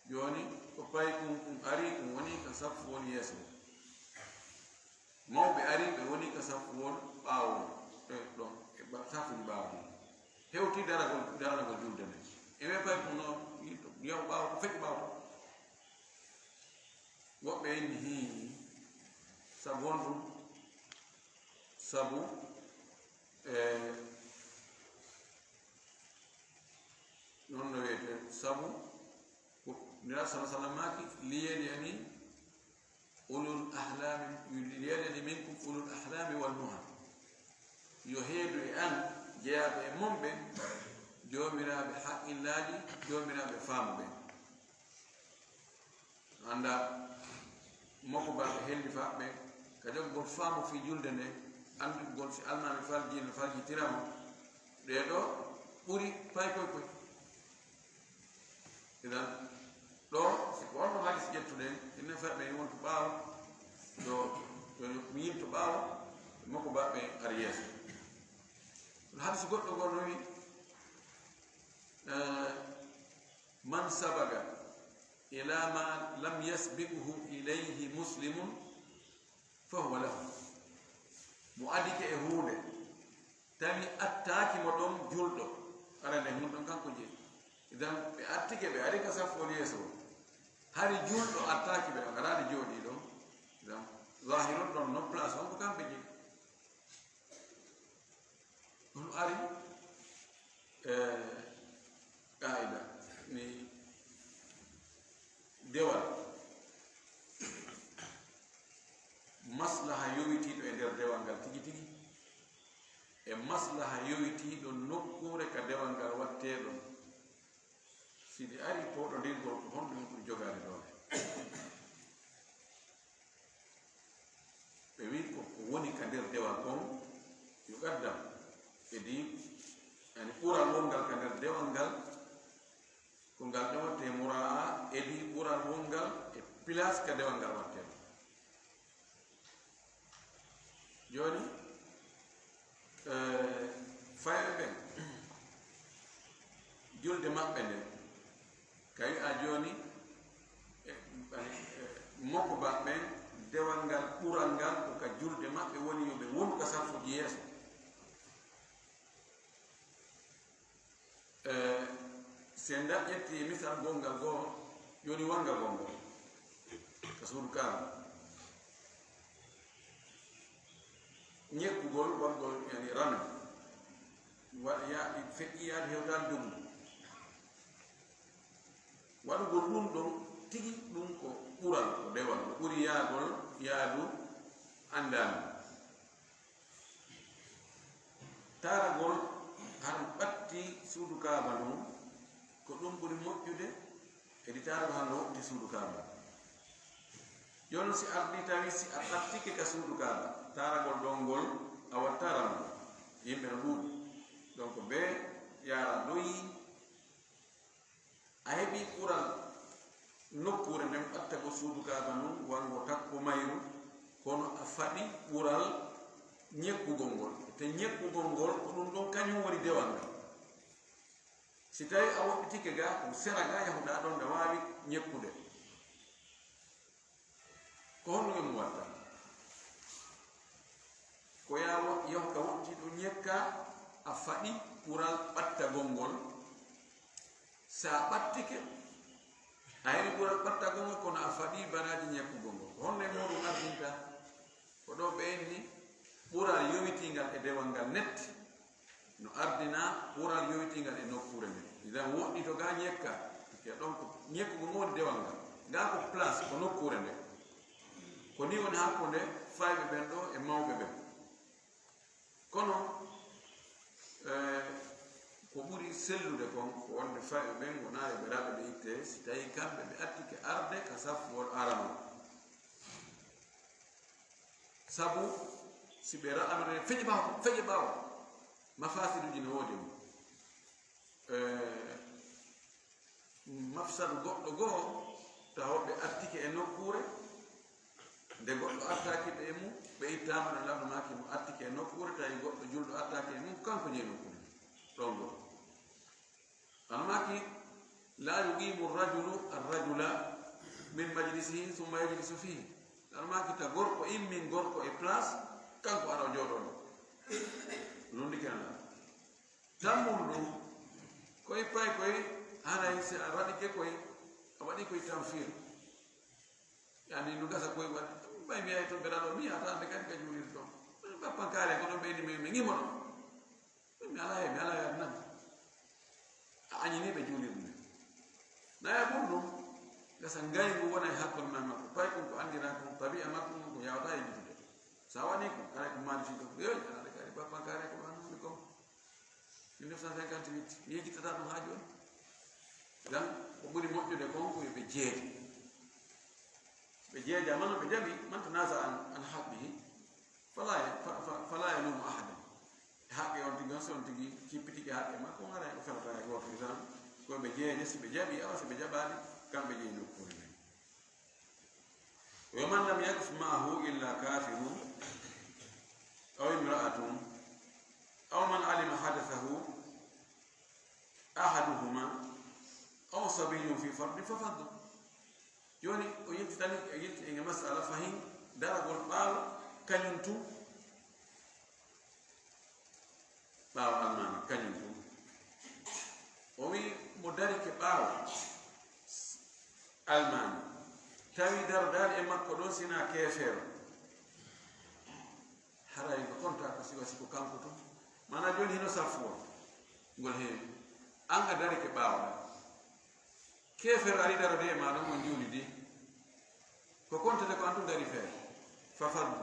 Jooni ko paykun kun arii, kun woni ka saffuwol yeeso. Mawɓe arii, ɓe woni ka saffuwol ɓaawo, e ɗon, e ba-, saffuji ɓaawo ɗin. Hewti daragol, daragol julde nden. E ɓe paykun no, yaw ɓaawo, ko feƴƴi ɓaawo to. Woɓɓe inni hii, sabu honɗum? Sabu, e, non no wiyete, sabu ko Nulaaɗo sallallaahu alayhi wa sallam maaki, "Liyalyani ulul ahlami, liyalyani minkum ulul ahlami wal nuha." Yo heedu e an jeyaaɓe e mon ɓen, joomiraaɓe haqqillaaji, joomiraaɓe faamu ɓen. Annda mokobaaɓe hellifaaɓe ɓen, ka jogugol faamu fii julde nden, anndugol si almaami faljii no faljitira mo, ɗee ɗoo ɓuri paykoy koy. Idan, ɗoo, si ko onno hadis ƴettuɗen, enen fayɓe en wontu ɓaawo, yo, yo mi yilto ɓaawo, mokobaaɓe ari yeeso. Kono hadis goɗɗo goo no wi'i, eh, "Man sabaga ila ma lam yasbiqhu ilayhi muslimun, fa huwa lahu. Mo adike e huunde, tawi attaaki mo ɗon julɗo, ara nde hun ɗon kanko jeyi. Idan ɓe attike, ɓe ari ka saffu on yeeso. Hari julɗo attaaki ɓe ɗon, araade jooɗi ɗon. Idan zahirun ɗon no place on ko kamɓe jeyi. Ɗum ari e qaida ni dewal maslaha yowitiiɗo e nder dewal ngal tigi tigi, e maslaha yowitiiɗo nokkuure ka dewal ngal wattee ɗon. Si ɗi ari, pooɗondirgol ko honɗum ɗum jogaade doole? Ɓe wii ko ko woni ka nder dewal kon, yo gaddam. Edi, yani ɓural wongal ka nder dewal ngal, ko ngal ɗewate muraa, edi ɓural wongal e place ka dewal ngal wattee. Jooni, eh, fayɓe ɓen, julde maɓɓe nden, ka wi'a jooni, eh, eh, moko ba ɓen, dewal ngal, ɓural ngal, ko ka julde maɓɓe woni, yo ɓe wonu ka saffuuji yeeso. Eh, si en da ƴetti misal gonngal goo, jooni wannga gonngal ka suudu Kaaba. Ñekkugol, waɗugol, yani, rame. Wa-, ya-, feƴƴi yaade hewtaade dogudu. Waɗugol ɗum ɗon tigi, ɗum ko ɓural, ko dewal, ko ɓuri yaagol yaadu anndaandu. Taaragol hano ɓatti suudu Kaaba ndun, ko ɗum ɓuri moƴƴude, kadi taaragol hano woɗɗi suudu Kaaba. Jooni si ardi tawi si a ɓattike ka suudu Kaaba, taaragol ɗon ngol a wattaran mo. Yimɓe no ɗuuɗi. Donc ɓe yaara doyi, a heɓi ɓural nokkuure nden ɓattagol suudu Kaaba ndun, wango takko mayru, kono a faɗi ɓural ñekkugol ngol. Te ñekkugol ngol, ko ɗum ɗon kañum woni dewal ngal. Si tawi a woɗɗitike ga, ko sera ga yahuɗaa ɗon, nda waawi ñekkude. Ko honno ɓe mo watta? Ko yaa wo-, yahu ka woɗɗi ɗo ñekka, a faɗi ɓural ɓattagol ngol. Sa ɓattike, a heɓi ɓural ɓattagol ngol, kono a faɗi baraaji ñekkugol ngol. Ko honno e muɗum ardinta? Ko ɗo ɓe inni ɓural yowitiingal e dewal ngal netti. No ardina ɓural yowitiingal e nokkuure nden. Idan woɗɗi to ga ñekka, ke ɗon ko ñekkugo ngo woni dewal ngal. Nga ko place, ko nokkuure nden. Ko ni woni hakkunde fayɓe ɓen ɗo e mawɓe ɓen. Kono, eh, ko ɓuri sellude kon, ko wonde fayɓe ɓen wonaa e ɓe raɓe ɓe itte, si tawi kamɓe ɓe attike arde ka saffuwol aranol. Sabu si ɓe raɗama ɗen, feƴe ɓaawo, feƴe ɓaawo, mafasiduji no woodi mum. Eh, mafsadu goɗɗo goo, tawa ɓe attike e nokkuure, nde goɗɗo artaaki ɓe e mum, ɓe ittaama ɗo, lamɗo maaki mo attike e nokkuure, tawi goɗɗo julɗo artaaki e mum, kanko jeyi nokkuure ɗon goo. Ano maaki, "La yuqimu rajulu arrajula min majlisihi summa yajlisu fihi." Ano maaki, ta gorko immin gorko e place, kanko ara o jooɗoo ɗo. Lundike na. Tammum ɗum, koy pay koy, haray si a waɗike koy, a waɗi koy tamfir. Yani, no gasa koy waɗi, ɓay mi yahi toon ɓe raɗo, mi yahata hannde kadi ka juulirde toon. Bappankaare ko ɗon ɓeydi mi, mi ŋimo ɗon. Mi alaa he, mi alaa he nan. A añini ɓe juulirde nde. Naya ɗum ɗum, gasa ngayngu wona e hakkunde ma e makko. Pay ɗum ko anndiraa ɗum, tabi'a makko ɗum ko yawata e yejjitude. So a waɗi ko, alay ko maandi si ɗum, yoy, alaa de kadi bappankaare ko ɗum anndude kon. Mille neuf cent cinquante-huit, mi yejjitata ɗum haa jooni. Dan, ko ɓuri moƴƴude kon ko yo ɓe jeeje. Ɓe jeejaama no ɓe jaɓi, man tanaza an, an haqqihi, fala ya-, fa-, fa-, fala yalumu ahadan. Haqqe on tigi, on si on tigi cippitike haqqe makko, on haray ko felata e gooto tan. Ko ɓe jeeje, si ɓe jaɓi, awa si ɓe jaɓaali, kamɓe jeyi nokkuure nden. Wa man lam yaqif ma'ahu illa kafirun aw imra'atun aw man alima hadathahu ahaduhuma aw sabiyyun fi fardin fa fadlu. Jooni o yiltitani, o yilti e masala fahin daragol ɓaawo kañum tun. Ɓaawo almaami kañum tun. O wi mo darike ɓaawo almaami. Tawi darodaali e makko ɗon sina keefeero. Haray no konta ko siwa siko kanko tun. Mana jooni hino saffu on. Ngol heewi. An a darike ɓaawo. Keefeero ari darode e ma ɗon on juulidi. Ko kontete ko an tun dari feere. Fa fardu.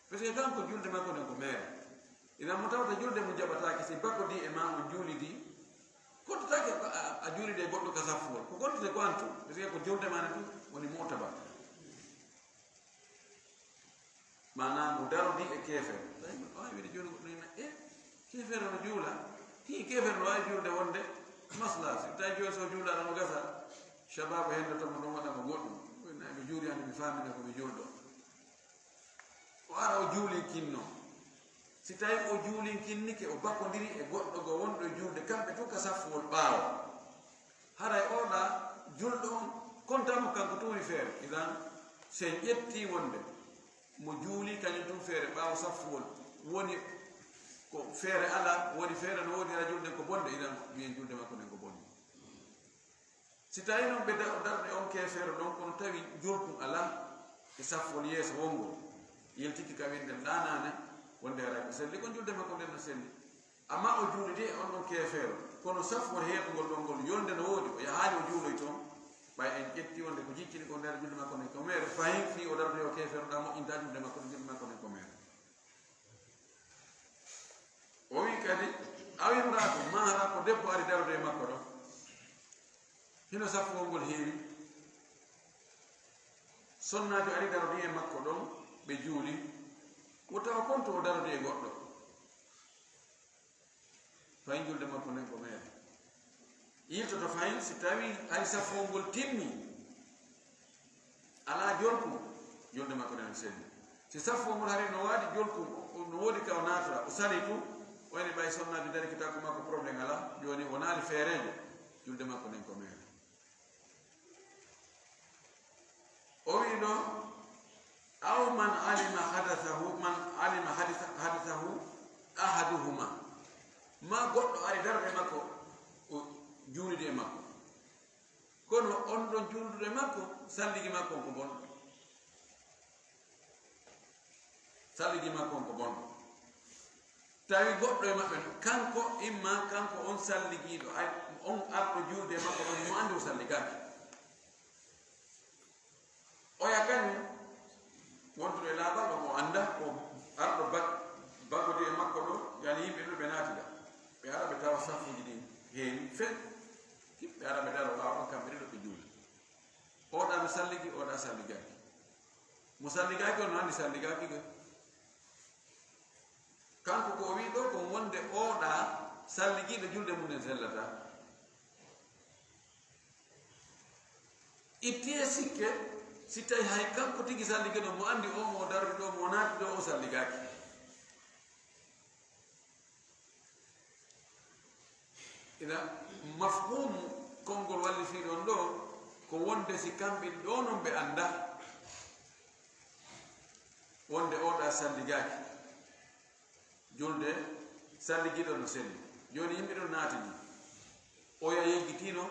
Parce que kanko julde makko nden ko meere. Idan mo tawata julde mo jaɓataake si bakodi e ma on juulidi. Kontataake a, a, a juulidi e goɗɗo ka saffuwol. Ko kontete ko an tun. Parce que ko julde ma ne tun woni mu'tabar. Maanaam mo darodi e keefeero. Tawi mo waawi wiide jooni goɗɗo ina e keefeero no juula. Hii keefeero no waawi juulde wonde masla. Si tawi jooni so juulaano no gasa. Shababu henndoto mo ɗum waɗa mo goɗɗum. Ko ina mi juuli hannde mi faamina ko mi juulɗo. O ara o juulinkinno. Si tawi o juulinkinnike o bakondiri e goɗɗo go wonɗo e juulde kamɓe tun ka saffuwol ɓaawo. Haray oɗa julɗo on kontamo kanko tun woni feere. Idan si en ƴetti wonde mo juuli kañum tun feere ɓaawo saffuwol woni ko feere ala, woni feere no woodi hara julde ko bonde, idan mbiyen julde makko nden ko bonde. Si tawi noon ɓe da-, darɗe on keefeero ɗon kono tawi julkun ala e saffuwol yeeso wongol, yiltiki ka winden ɗaanaane wonde hara ko selli kon julde makko nden no selli. Amma o juulidi e on ɗon keefeero, kono safwol heeɗungol ɗon ngol yolnde no woodi, o yahaali o juuloy toon. Ɓay en ƴetti wonde ko jiccini ko nder julde makko nden ko meere, fahin fii o dardoyo keefeero ɗa moƴƴinta julde makko nden, julde makko nden ko meere. O wi kadi, aw imra'atun, maa hara ko debbo ari darude e makko ɗon. Hino safwol ngol heewi. Sonnaajo ari darude e makko ɗon, ɓe juuli. Wo tawa konto o darude e goɗɗo. Fayin julde makko nden ko meere. Yiltoto fayin si tawi hay safo ngol timmi. Alaa jolku, julde makko nden selli. Si safo ngol hari no waɗi jolku, no woodi ka o naata, o sali tu, o ene ɓay sonnaajo dari ki takko makko problème alaa, jooni o naali feereejo, julde makko nden ko meere. O wi ɗo, aw man alima hadathahu, man alima haditha-, hadathahu ahaduhuma. Ma goɗɗo ari darde makko, o juulidi e makko. Kono on ɗon juuldude makko, salligi makko on ko bonɗo. Salligi makko on ko bonɗo. Tawi goɗɗo e maɓɓe no, kanko, imma kanko on salligiiɗo, ay, on arɗo juulde e makko ɗon, himo anndi o salligaaki. Oya kañum, wontude e laaɓal, o annda ko arɗo bak-, bakodi e makko ɗo, yani yimɓe ɗo ɓe naatida. Ɓe ara ɓe tawa safuuji ɗin heewi fen. Ɓe ara ɓe daro ɓaawo ɗon, kamɓe ɗiɗo ɓe juula. Oɗa no salligi, oɗa salligaaki. Mo salligaaki on no anndi salligaaki ga. Kanko ko o wi ɗo ko wonde oɗa salligiiɗo julde mum en sellata. Itti e sikke, si tawi hay kanko tigi salligiiɗo mo anndi o mo darri ɗo, mo naati ɗo, o salligaaki. Ina mafhumu konngol wallifii ɗon ɗo, ko wonde si kamɓe ɗo non ɓe annda wonde oɗa salligaaki. Julde salligiiɗo no selli. Jooni yimɓe ɗon naatini. Oya yeggitiino,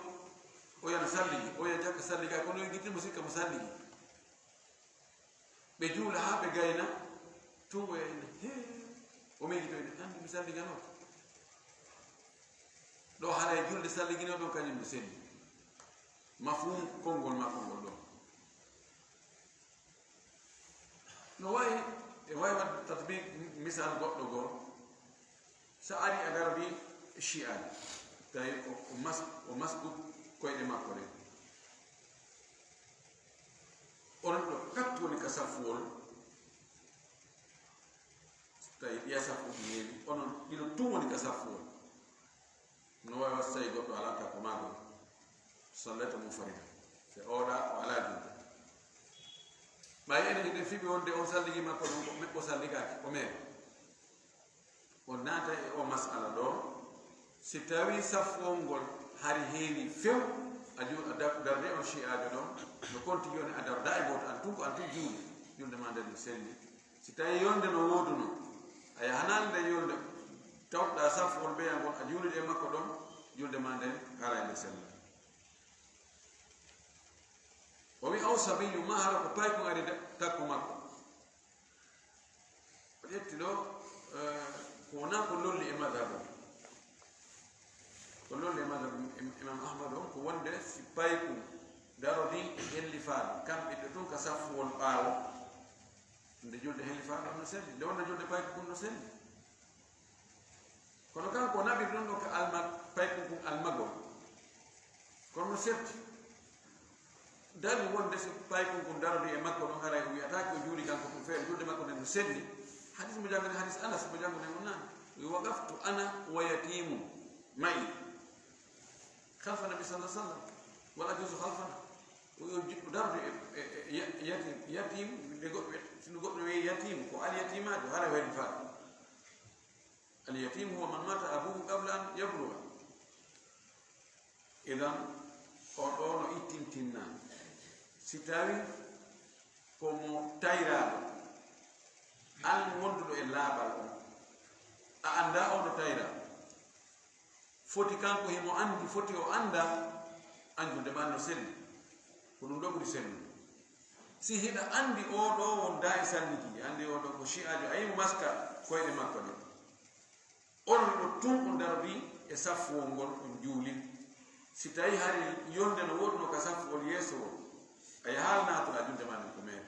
oya no salligi, oya jakka salligaaki, kono yeggitiimo sikka mo salligi. Ɓe juula haa ɓe gayna, tun oya ina, "Hee." O miijito ina, "Anndi mi salliganoo." Ɗo haray julde salliginoo ɗon kañum no selli. Mafhum konngol makko ngol ɗon. No wayi, e wayi waɗde tatbiq misal goɗɗo goo. So ari a dardi shi'an, tawi o, o mas-, o masku koyɗe makko ɗen. Onon ɗo kat woni ka saffuwol, tawi ɗiya saffu ɗi heewi, onon ɗiɗo tun woni ka saffuwol. No wawi waɗde so tawi goɗɗo alaa takko maa ɗo, sallayta munfarida. Se oɗa o alaa julde. Ɓay enen hiɗen fiɓi wonde on salligi makko ɗon ko me-, o salligaaki, o meere. O naata e o masala ɗo, si tawi safwol ngol hari heewi few, a A ju-, a dar-, darde on shi'aajo ɗon, no konti jooni a darda e gooto, an tun ko an tun juuli, julde ma nden no selli. Si tawi yolnde no wooduno, a yahanani nden yolnde, tawɗa safwol beya ngol, a juulide e makko ɗon, julde ma nden haray nde sella. O wi, "Aw sabiyyu, ma hara ko paykun ari da-, takko makko." O ƴetti ɗo, eh, ko wona ko lolli e madhab o. Ko lolli e madhab im-, Imam Ahmad on, ko wonde si paykun darodi e hellifaaɗo, kam ɓiɗɗo tun ka saffuwol ɓaawo, nde julde hellifaaɗo on no selli, nde wonde julde paykun kun no selli. Kono kanko o naɓiri ɗum ɗo ka alma-, paykun kun almagol. Kono no serti. Dali wonde si paykun kun darodi e makko ɗon, haray o wiyataake o juuli kanko tun feere, julde makko nden no selli. Hadis mo jannguɗen, hadis Anas mo jannguɗen on nani. Wi, "Waqaftu ana wa yatimun ma'i khalfa Nabi sallallahu alaihi wasallam, wal ajuzu khalfana." O yo jiɗɗo darde e, e, e ya-, yatim, yatim, nde goɗɗo, si no goɗɗo wi'i yatim, ko al yatimaajo, haray o heli faati. Al yatim huwa man mata abuhu qabla an yablugha. Idan, o ɗo no ittintinna. Si tawi ko mo tayraaɗo, an wonduɗo e laaɓal on, a anndaa on no tayraa. Foti kanko himo anndi, foti o anndaa, an julde ma no selli. Ko ɗum ɗo ɓuri sellude. Si hiɗa anndi oo ɗoo wondaa e salligi, anndi oo ɗoo ko shi'aajo, a yimo maska koyɗe makko ɗen. Onon ɗo tun on dardi e saffuwol ngol on juuli. Si tawi hari yolnde no woɗno ka saffuwol yeeso wol, a yahaali naatoɗaa julde ma nden ko meere.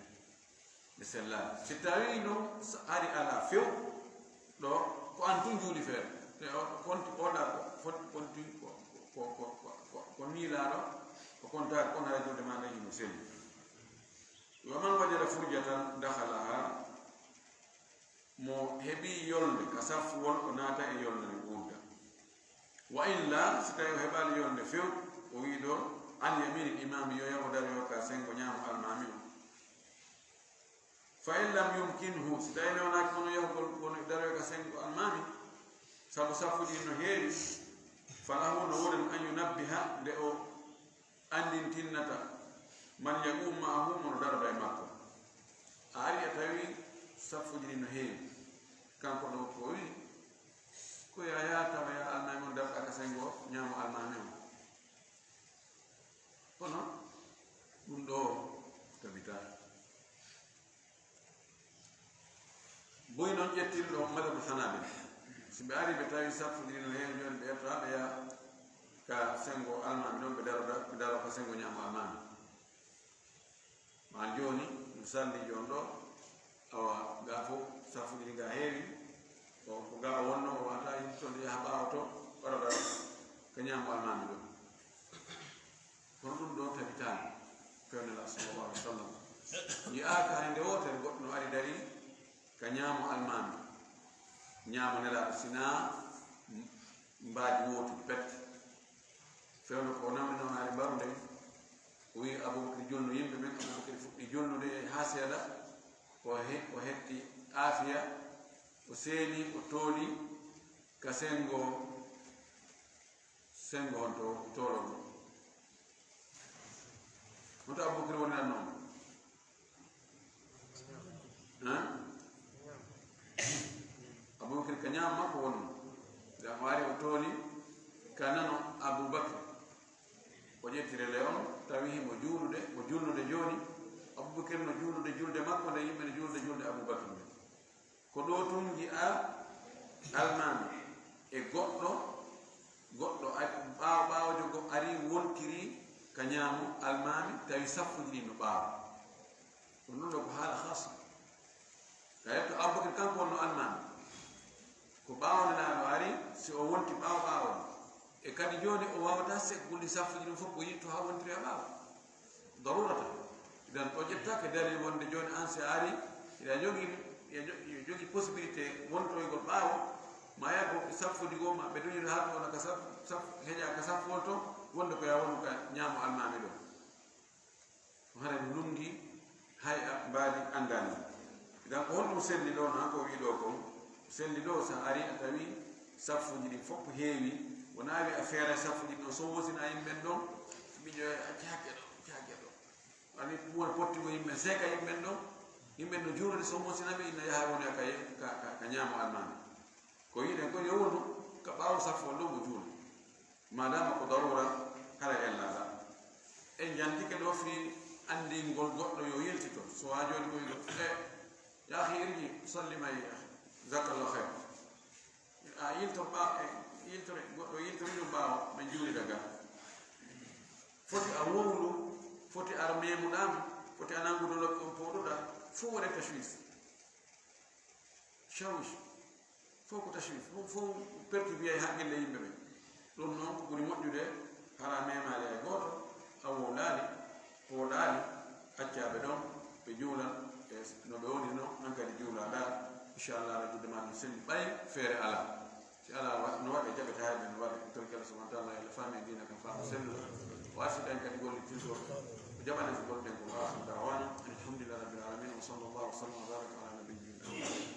Ɓe sellaani. Si tawii non s-, hari alaa few, ɗo ko an tun juuli feere. Te o konti, oɗa ko foti konti ko, ko, ko, ko, ko, ko miilaaɗo, o kontaaki, kono hari julde ma nden hino selli. Wa man wajada furjatan dakhalaha, mo heɓi yolnde ka saffuwol, o naata e yolnde nden wurda. Wa illa, si tawi o heɓaali yolnde few, o wi'i ɗo, an yaminil imami, yo yahu daroyo ka sengo ñaamo almaami on. Fa in lam yumkinhu, si tawi newnaaki kono yahugol woni daroy ka sengo almaami, sabu saffuɗi no heewi, falahu, no woodi an yunabbiha, nde o anndintinnata, man yaqumu ma'ahu, mo no darda e makko. A ari a tawi saffuji ɗi no heewi, kanko ɗo ko o wi, ko ya, ya tawa ya almaami on darɗa ka sengo ñaamo almaami on. Kono ɗum ɗo tabitaa. Boy noon ƴettirɗo madhabu Hanabila. Si ɓe ari ɓe tawi saffuji ɗi no heewi, jooni ɓe ƴetta ɓe yaha ka sengo almaami ɗon, ɓe daroda, ɓe daro ka sengo ñaamo almaami. Maa jooni, misal ni jooni ɗo, awa, gaa fof saffuji ɗi gaa heewi, o, ko gaa o wonno, o wata yimɓe toon yaha ɓaawo to, waɗa daro ka ñaamo almaami ɗon. Kono ɗum ɗo tabitaani. Fewndo Nelaaɗo sallallahu alaihi wasallam. Yi'aaka hay nde wootere goɗɗo no ari dari ka ñaamo almaami. Ñaamo Nelaaɗo sinaa mbaadi wootude pet. Fewndo ko o namdi noon hari mbarude. O wi'i Abubakar julnu yimɓe ɓen. Abubakar fuɗɗi julnude haa seeɗa. O he-, o hetti aafiya. O seeni, o tooli ka sengo. Sengo on to toolo ɗum. Hoto Abubakar woni nan noon? Hein? Abubakar ka ñaamo makko wonno. Ngam o ari o tooli ka nano Abubakar. O ƴetti relais on, tawi himo juulude, mo julnude jooni. Abubakar no juulude julde makko nde, yimɓe no juulude julde Abubakar nde. Ko ɗo tun nji'aa almaami e goɗɗo, goɗɗo ari, ɓaawo, ɓaawojo go-, ari wontiri ka ñaamo almaami, tawi saffuji ɗin no ɓaawo. Ɗum ɗon ɗo ko haala khassa. Tawi to Abubakar kanko wonno almaami, ko ɓaawo Nelaaɗo ari, si o wonti ɓaawo ɓaawo. E kadi jooni o waawataa seggol ɗin saffuji ɗin fof, o yitto haa wontiri e ɓaawo. Darurata. Idan o ƴettaake dalil wonde jooni an si a ari, hiɗa jogii, hiɗa jo-, hiɗa jogii possibilité wontoygol ɓaawo, ma yaggo saffuji goo, ma ɓe duñira haa ɗo wona ka saf-, saf-, heƴa ka saffuwol to, wonde ko ya wonu ka ñaamo almaami ɗo. Ko hara mi lunngi hay a mbaadi anndaani. Idan ko honɗum selli ɗo, na ko o wi'i ɗo kon? Selli ɗo, so a ari a tawi saffuji ɗin fof heewi, wonaa wi a feera saffuji ɗin ɗon, so wosina yimɓe ɓen ɗon, Mijo e acci hakke ɗo, acci hakke ɗo. Ani ɗum woni potti mo yimɓe seeka yimɓen ɗon. Yimɓen no juurani so mo sinaɓe inna yaha woni ka, ka, ka, ka ñaamo almaami. Ko yiɗen ko yo wonu ka ɓaawo safo ɗo mo juuli. Madama ko darura, hara en laala. En jantike ɗo fii anndingol goɗɗo yo yiltito. So waa jooni ko yiɗo. E, ya akhi, irji, salli mai, ya akhi. Jazakallahu khair. A yiltor ɓa-, e, yiltore, goɗɗo yiltori ɗum ɓaawo, ɓe juulida ga. Foti a wowlu, foti ar memuɗam, foti a nangudo lobɓe on poɗuɗa, fof waɗe tashwis. Shawish. Fof ko tashwis. Ɗum fof perturbiyay haqqille yimɓe ɓe. Ɗum noon ko ɓuri moƴƴude, hara memaali hay gooto, a wowlaali, pooɗaali, accaaɓe ɗon, ɓe juula, e no ɓe woni noon, an kadi juulaaɗa. Inchallah, rajudde ma ɗum selli ɓay feere alaa. Si alaa wa-, no waɗe jaɓata hay ɓe no waɗe. Torki Allah subhanahu wa ta'ala, Allah faami diina kan faamu sellu. O arsiɗen kadi gollitirgol. O jaɓanen ko golɗen ko. Wa akhiru da'wana, alhamdulillahi rabbil alamin, wa sallallahu wa sallam wa baraka ala nabiyyina Muhammad.